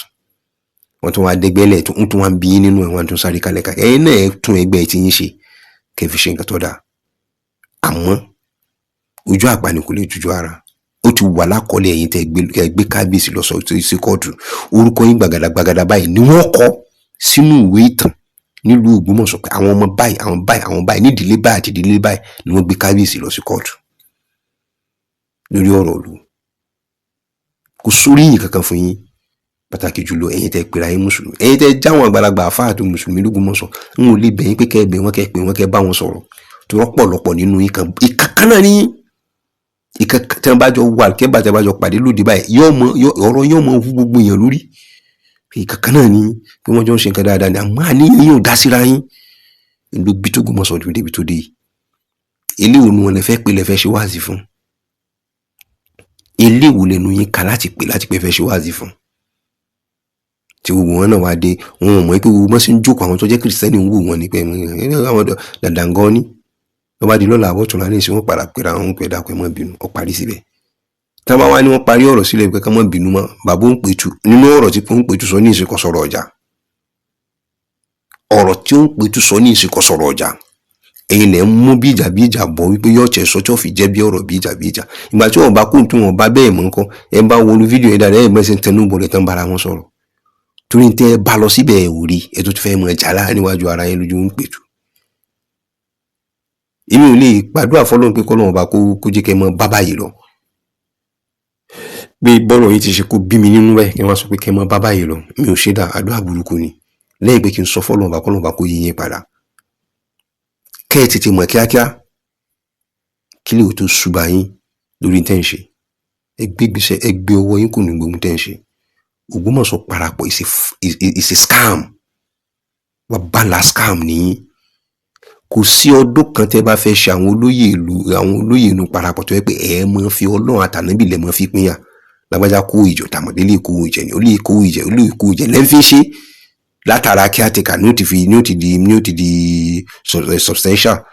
[SPEAKER 1] Wọ́n tún wá dẹ́gbẹ́lẹ̀ tó ń tún wá ń bí yín nínú ẹ̀, wọ́n tún sáré kálẹ̀ kàkẹ́. Ẹ̀yin náà ẹ tún ẹgbẹ́ tí yín ṣe kẹ́ fi ṣe nǹkan tó dáa. Àmọ́ ojú àpá ni kò lè jújú ara. Ó ti wà lákọọ́lẹ̀, ẹ̀yin tẹ́ gbé kábíyèsí lọ sí kóòtù, orúkọ yín gbàgàdà gbàgàdà báyìí ni wọ́n kọ sínú ìwé ìtàn nílùú Ògbómọ̀ṣọ́ pé àwọn ọmọ báyìí, àwọn báyìí, àwọn báyìí, nídìílé báyìí àti ìdílé báyìí ni wọ́n gbé kábíyèsí lọ sí kóòtù lórí ọ̀rọ̀ ìlú. Kò sóríyìn kankan fún yín, pàtàkì jùlọ ẹ̀yin tẹ́ pera yín mùsùlùmí, ẹ̀yin tẹ́ jáwọn àgbàlagbà àfáà àti mùsùlùmí l'Ógbómọ̀ṣọ́. N ò lè bẹ̀ yín pé kẹ́ ẹ bẹ̀ wọ́n, kẹ́ ẹ pè wọ́n, kẹ́ ẹ bá wọn sọ̀rọ̀, tó rọ́pọ̀lọpọ̀ nínú yín kan ìkankan náà ní ìkan tí wọ́n bá jọ wà kẹ́ bá tí wọ́n bá jọ pàdé lóde báyìí, yóò mọ ọ̀rọ̀ yóò mọ wú gbogbo èèyàn lórí. Ìkankan náà ní pé wọ́n jọ ń ṣe nǹkan dáadáa ni, àmọ́ àníyàn yóò dá síra yín ló bí tó Ògbómọ̀ṣọ́ débi tó dé yìí. Eléwo ni wọn lè fẹ́ pé lè fẹ́ ṣe wáàzì fún? Eléwo lẹnu yín ká láti pè láti pé fẹ́ ṣe wáàzì fún, tí gbogbo wọn náà wá dé? Wọn ò mọ̀ pé gbogbo wọn sì ń jókòó, àwọn tó jẹ́ kìrìsìtẹ́nì ń wò wọ́n ní pé àwọn dàdàngán ní wọ́n bá di lọ́la àbọ̀tún ní ìsìn, wọn padà pera àwọn pé dàpọ̀, ẹ má bínú, ó parí síbẹ̀. Tí wọ́n bá wá ní wọ́n parí ọ̀rọ̀ sílẹ̀ pé ká má bínú mọ́, bàbá ń pètù nínú ọ̀rọ̀ tí ó ń pètù sọ ní ìsìn kò sọ̀rọ̀ ọjà. Ọ̀rọ̀ tí ó ń pètù sọ ní ìsìn kò sọ̀rọ̀ ọjà. Ẹ̀yin lẹ ń mú bí ìjà bí ìjà bọ̀ wípé yóò tẹ̀ sọ tí ó fi jẹ́ bí ọ̀rọ̀ bí ìjà bí ìjà. Ìgbà tí wọ́n bá kó tí wọ́n bá bẹ́ẹ̀ mọ́ nǹkan, ẹ bá wọnú fídíò yẹn dáadáa, ẹ bá ṣe ń tẹnu bọ̀lẹ̀ tán bára wọn sọ̀rọ̀, torí tẹ́ ẹ bá lọ síbẹ̀, ẹ ò rí ẹ tó ti fẹ́ mọ ẹja láàrin iwájú ara yẹn lójú ń pètù. Èmi ò lè gbàdúrà fọlọ́run pé kọ́lọ́run ọba kó jẹ́ kẹ́ mọ bá báyìí lọ, pé bọ́rọ̀ yìí ti ṣe kó bí mi nínú ẹ̀, kí wọ́n sọ pé kẹ́ mọ bá báyìí lọ. Mi ò ṣe dá àdúrà burúkú ni lẹ́yìn pé kí n sọ fọlọ́run ọba, kọ́lọ́run ọba kó yí yín padà, kẹ́ ẹ tètè mọ̀ kíákíá kí lè tó ṣùgbà yín lórí tẹ́ ń ṣe. Ẹ gbé gbèsè, ẹ gbé ọwọ́ yín kò ní gbogbo tẹ́ ń ṣe. Ògbómọ̀ṣọ́ parapọ̀ is a scam, bàbá scam nìyí. Kò sí ọdún kan tẹ́ bá fẹ́ ṣe, àwọn olóyè ìlú, àwọn olóyè inú parapọ̀ tó yẹ pé ẹ mọ̀ fi Ọlọ́run àtànábì lẹ̀ mọ́ fi pínyà. Lágbájá kó ìjọ, tàmọ̀dé lè kó ìjẹ ní ó lè kó ìjẹ, ó lè kó ìjẹ lẹ́ńfí ṣe látara caretaker ní ó ti fi ní ó ti di ní ó ti di substantial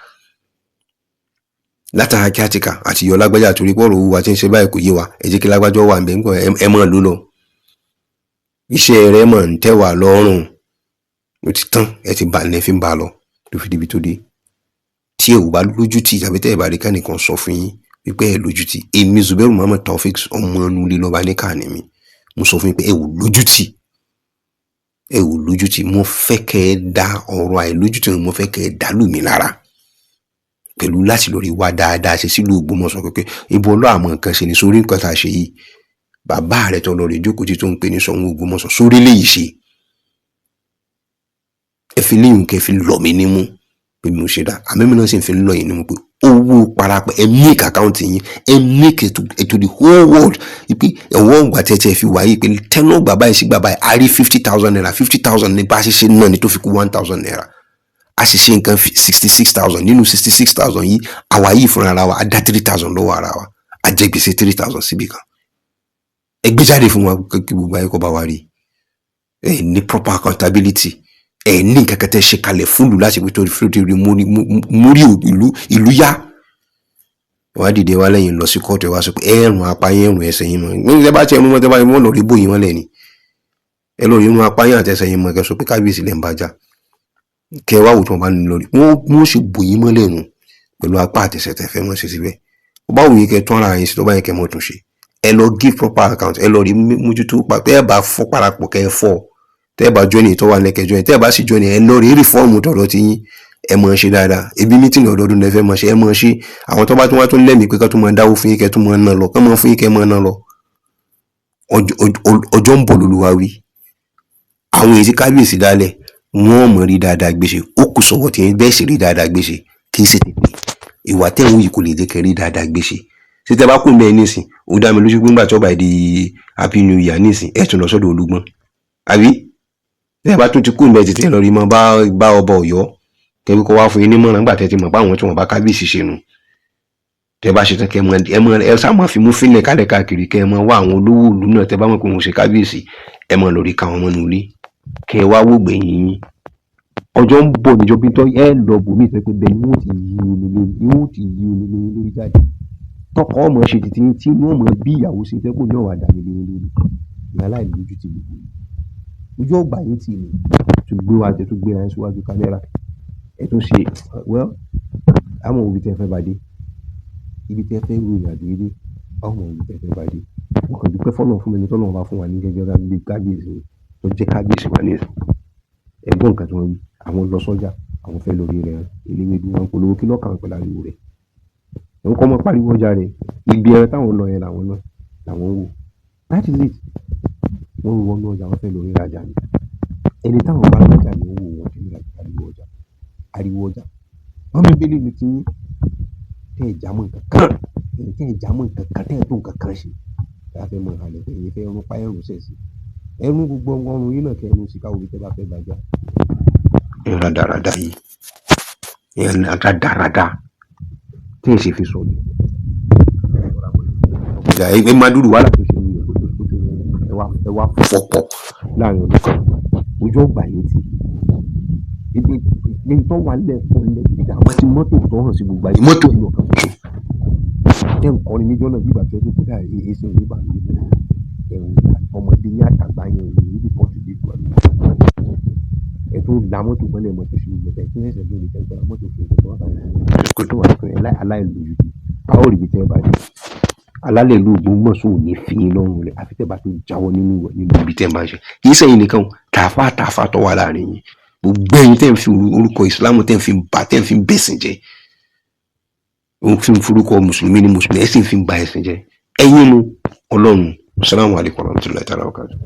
[SPEAKER 1] látara caretaker àti yọ lágbájá, torí pé ọ̀rọ̀ owó wa ti ń ṣe báyìí kò yé wa, ẹ jẹ́ kí lágbájá wà ńbẹ̀ ńkọ́. Ẹ mọ̀ ló lọ, iṣẹ́ rẹ̀ mọ̀ ń tẹ́ wà lọ́rùn, ó ti tán. Ẹ ti bà ní fi ń bá a lọ ló fi débi tó dé. Tí ẹ ò bá lójú tì tàbí tẹ́ ẹ bá rí kẹ́nìkan sọ fún yín. Wípé ẹ lójútì. Èmi Zubairu Muhammad Taofeek, ọmọ inú ilé lọ́ba ní kàní mi, mo sọ fún yín pé ẹ ò lójútì, ẹ ò lójútì. Mo fẹ́ kẹ́ ẹ dá ọ̀rọ̀ àìlójútì, mo fẹ́ kẹ́ ẹ dá lù mí lára pẹ̀lú láti lórí wá dáadáa ṣe sílùú Ògbómọ̀ṣọ́, pé ibo ọlọ́ àmọ́ nǹkan ṣe ni sórí nǹkan tá a ṣe yìí. Bàbá rẹ̀ tó lọ rè jókòó tí tó ń pè ní Ṣọ̀ún Ògbómọ̀ṣọ́ sórí léyìí ṣe, ẹ fi léyìn kẹ́ fi lọ̀ mí nímú pé mi ò ṣe dá. Àmì mi náà sì ń fi lọ̀ yín nímú pé owó parapọ̀, ẹ make account yín, ẹ make it to the whole world pé ẹ̀wọ́n ọgbà tẹ́tẹ́ fi wáyé pé tẹ́nà ọgbà báyìí sí gbà báyìí, a rí ₦50,000. 50,000 ní bá a ṣe ṣe náà ni tó fi kú ₦1,000. A sì ṣe nǹkan 66,000. Nínú 66,000 yìí, àwa yìí fúnra ara wa a dá 3,000 lọ́wọ́ ara wa, a jẹ gbèsè 3,000 síbi kan. Ẹ gbé jáde fún wa kí gbogbo ayé kó bá wa rí. Ẹ ní proper accountability, ẹ ní nǹkan kan tẹ́ ṣe kalẹ̀ fún ìlú láti pé torí fún torí mórí ìlú ìlú yá. Wàá dìde wá lẹ́yìn lọ sí kóòtù, ẹ wá sọ pé ẹ̀rùn apá yín, ẹ̀rùn ẹsẹ̀ yín mọ́. Ní ẹ bá tiẹ̀ mú mọ́, tẹ́ bá wọ́n lọ rí bóyin wọ́n lẹ̀ ni ẹ lọ rí irun apá yín àtẹsẹ̀ yín mọ́. Kẹ́ sọ pé kábíyèsí lẹ́ ń bá jà, kẹ́ wá wò tí wọ́n bá ń lọ rí wọ́n sì bòyín mọ́lẹ̀ nù pẹ̀lú apá àtẹsẹ̀ tẹ́ fẹ́ mọ́ ṣe síbẹ̀. Ó bá wù yín kẹ́ tún ara yín sí, tó bá yín kẹ́ mọ́ tún ṣe. Ẹ lọ give proper account, ẹ lọ rí mójútó pa. Tẹ́ ẹ bá fọ́ parapọ̀, kẹ́ ẹ fọ́. Tẹ́ ẹ bá join tó wà lẹ́kẹ́ join, tẹ́ ẹ bá sì join, ẹ lọ rí reform tọ̀dọ̀ ti yín. Ẹ mọ̀ ṣe dáadáa. Ebi meeting ọdọọdún lẹ fẹ́ mọ̀ ṣe, ẹ mọ̀ ṣe. Àwọn tó bá tún wá tún lẹ́mìí pé ká tún máa dáwó fún yín, kẹ́ tún máa ná lọ, kẹ́ máa fún yín, kẹ́ máa ná lọ. Ọjọ́ ń bọ̀ lÓlúwa wí. Àwọn èyí tí kábíyèsí dálẹ̀, wọ́n mọ̀ rí dáadáa gbèsè. Ó kù sọ́wọ́ tí bẹ́ẹ̀ sì rí dáadáa gbèsè. Kì í ṣe tètè ìwà tẹ̀ ń wù yìí kò lè jẹ́ kẹ́ rí dáadáa gbèsè. Ṣé tẹ́ bá kú bẹ́ẹ̀ nísìn, ó dá mi lójú pé ńgbà tí ó bá di Happy New Year nísìn, ẹ̀ tún lọ sọ́dọ̀ Olúgbọ́n, àbí tẹ́ bá tún ti kú bẹ́ẹ̀, tètè lọ rí mọ́ bá ọba Ọ̀yọ́ kẹ́bí kó wá fún yín nímọ̀ràn. Nígbà tẹ́ ti mọ̀ pé àwọn tí wọ́n bá kábíyèsí ṣe nù, tẹ́ bá ṣe tán, kẹ́ ẹ mọ ẹ sá máa fi mú fílẹ̀ kálẹ̀ káàkiri, kẹ́ ẹ mọ wá àwọn olówó ìlú náà. Tẹ́ bá mọ̀ pé òun ṣe kábíyèsí, ẹ mọ lórí káwọn mọ́nú ilé, kẹ́ ẹ wá wò gbẹ̀yìn yín. Ọjọ́ ń bọ̀ níjọ́ bí tọ́ ẹ lọ bòmí ìfẹ́ pé bẹ́ẹ̀ ni wọ́n ti yí omi lórí, wọ́n ti yí omi lórí jáde. Tọkọ ọmọ ṣe títí tí wọ́n mọ bí ìyàwó ṣe fẹ́ kó ní ọ̀wà dàbí lé lórí ìyá aláìlójú ti gbogbo yìí. Ojú ọgbà yín tì ní tún gbé wa tẹ tún gbé ra yín síwájú kámẹ́rà, ẹ tún ṣe. Well, àmọ́ òbí tẹ́ fẹ́ bá dé ibi tẹ́ fẹ́ ròyìn àjò yìí dé, àwọn òbí tẹ́ fẹ́ bá dé. Mo kàn dúpẹ́ fọ́lọ́run fún mi ní tọ́lọ́run bá fún wa ní gẹ́gẹ́ bí kábíyèsí tó jẹ́ kábíyèsí wa ní ìsìn. Ẹ̀gbọ́n nǹkan tí wọ́n wí, àwọn lọ sọ́jà, àwọn fẹ́ lórí rẹ̀ eléwédú wọn polówó. Kí lọ́kàn pẹ̀lú ariwo rẹ̀? Òun kọ́ mọ́ pariwo ọjà rẹ̀. Ibi ẹran táwọn lọ yẹn làwọn náà làwọn ń wò. That is it. Wọ́n wọnú ọjà, wọ́n fẹ́ lórí rajà ni. Ẹni táwọn bá lọ́jà ni wọ́n wò, wọ́n fi ariwo ọjà, ariwo ọjà wọ́n mi bẹ́lẹ̀ ní ti tẹ́ ẹ̀ jámọ́ nǹkan kan, tẹ́ ẹ̀ jámọ́ nǹkan kan, tẹ́ ẹ̀ tó nǹkan kan ṣe. Tá a fẹ́ mọ ìhàlẹ̀ pé ẹ̀yin fẹ́ rún pa ẹ̀rùn sẹ̀ sí ẹ̀rùn gbogbo ọrùn yín náà, kẹ́ ẹ̀rùn sí káwọ́ ibi tẹ́ bá fẹ́ bàjá. Ìran dáradára yìí, ìran dáradára tí ì ṣe fi sọ ni ẹ máa dúró wàhálà tó ṣe ní ẹ wá fọpọ̀ láàrin ọdún kan. Ojú ọgbà yìí ti ibi ní tó wà nílẹ̀ pọ̀ nílẹ̀ gidi. Àwọn tí mọ́tò tó hàn sí gbogbo ayé, mọ́tò ẹ̀yọ̀ kan ṣoṣo tẹ́ ń kọrin níjọ́ náà bí ìgbà tó yẹ kó dà èsì òní bà lórí ẹ̀rù ọmọdé yín àtàgbà yẹn ò ní rìpọ́tù dé tó ẹ̀ tó la mọ́tò mọ́lẹ̀, mọ́tò ṣe gbogbo ẹ̀ tó ṣẹ̀ṣẹ̀ lórí tẹ́ gbọ́dọ̀ mọ́tò fún ìgbà tó wà fún ẹ̀ aláìlójútì. A ó rí ibi tẹ́ ẹ bá dé. Alálẹ̀ ìlú Ògbómọ̀ṣọ́ ò ní fi yín lọ́rùn rẹ̀ àfi tẹ́ bá tó jáwọ́ nínú ìwẹ̀ nínú ibi tẹ́ ẹ máa ń ṣe. Kì í sẹ́yìn nìkan, tààfà tààfà tó wà láàrin yín, gbogbo ẹ̀yin tẹ́ ń fi orúkọ ìsìlámù, tẹ́ ń fi bà, tẹ́ ń fi bẹ̀sìn jẹ́, òun fi ń forúkọ mùsùlùmí ní mùsùlùmí, ẹ̀ sì ń fi ba ẹ̀sìn jẹ́. Ẹ̀yin nu Ọlọ́run. Assalamu alaikum warahmatullahi ta'ala wabarakatuh.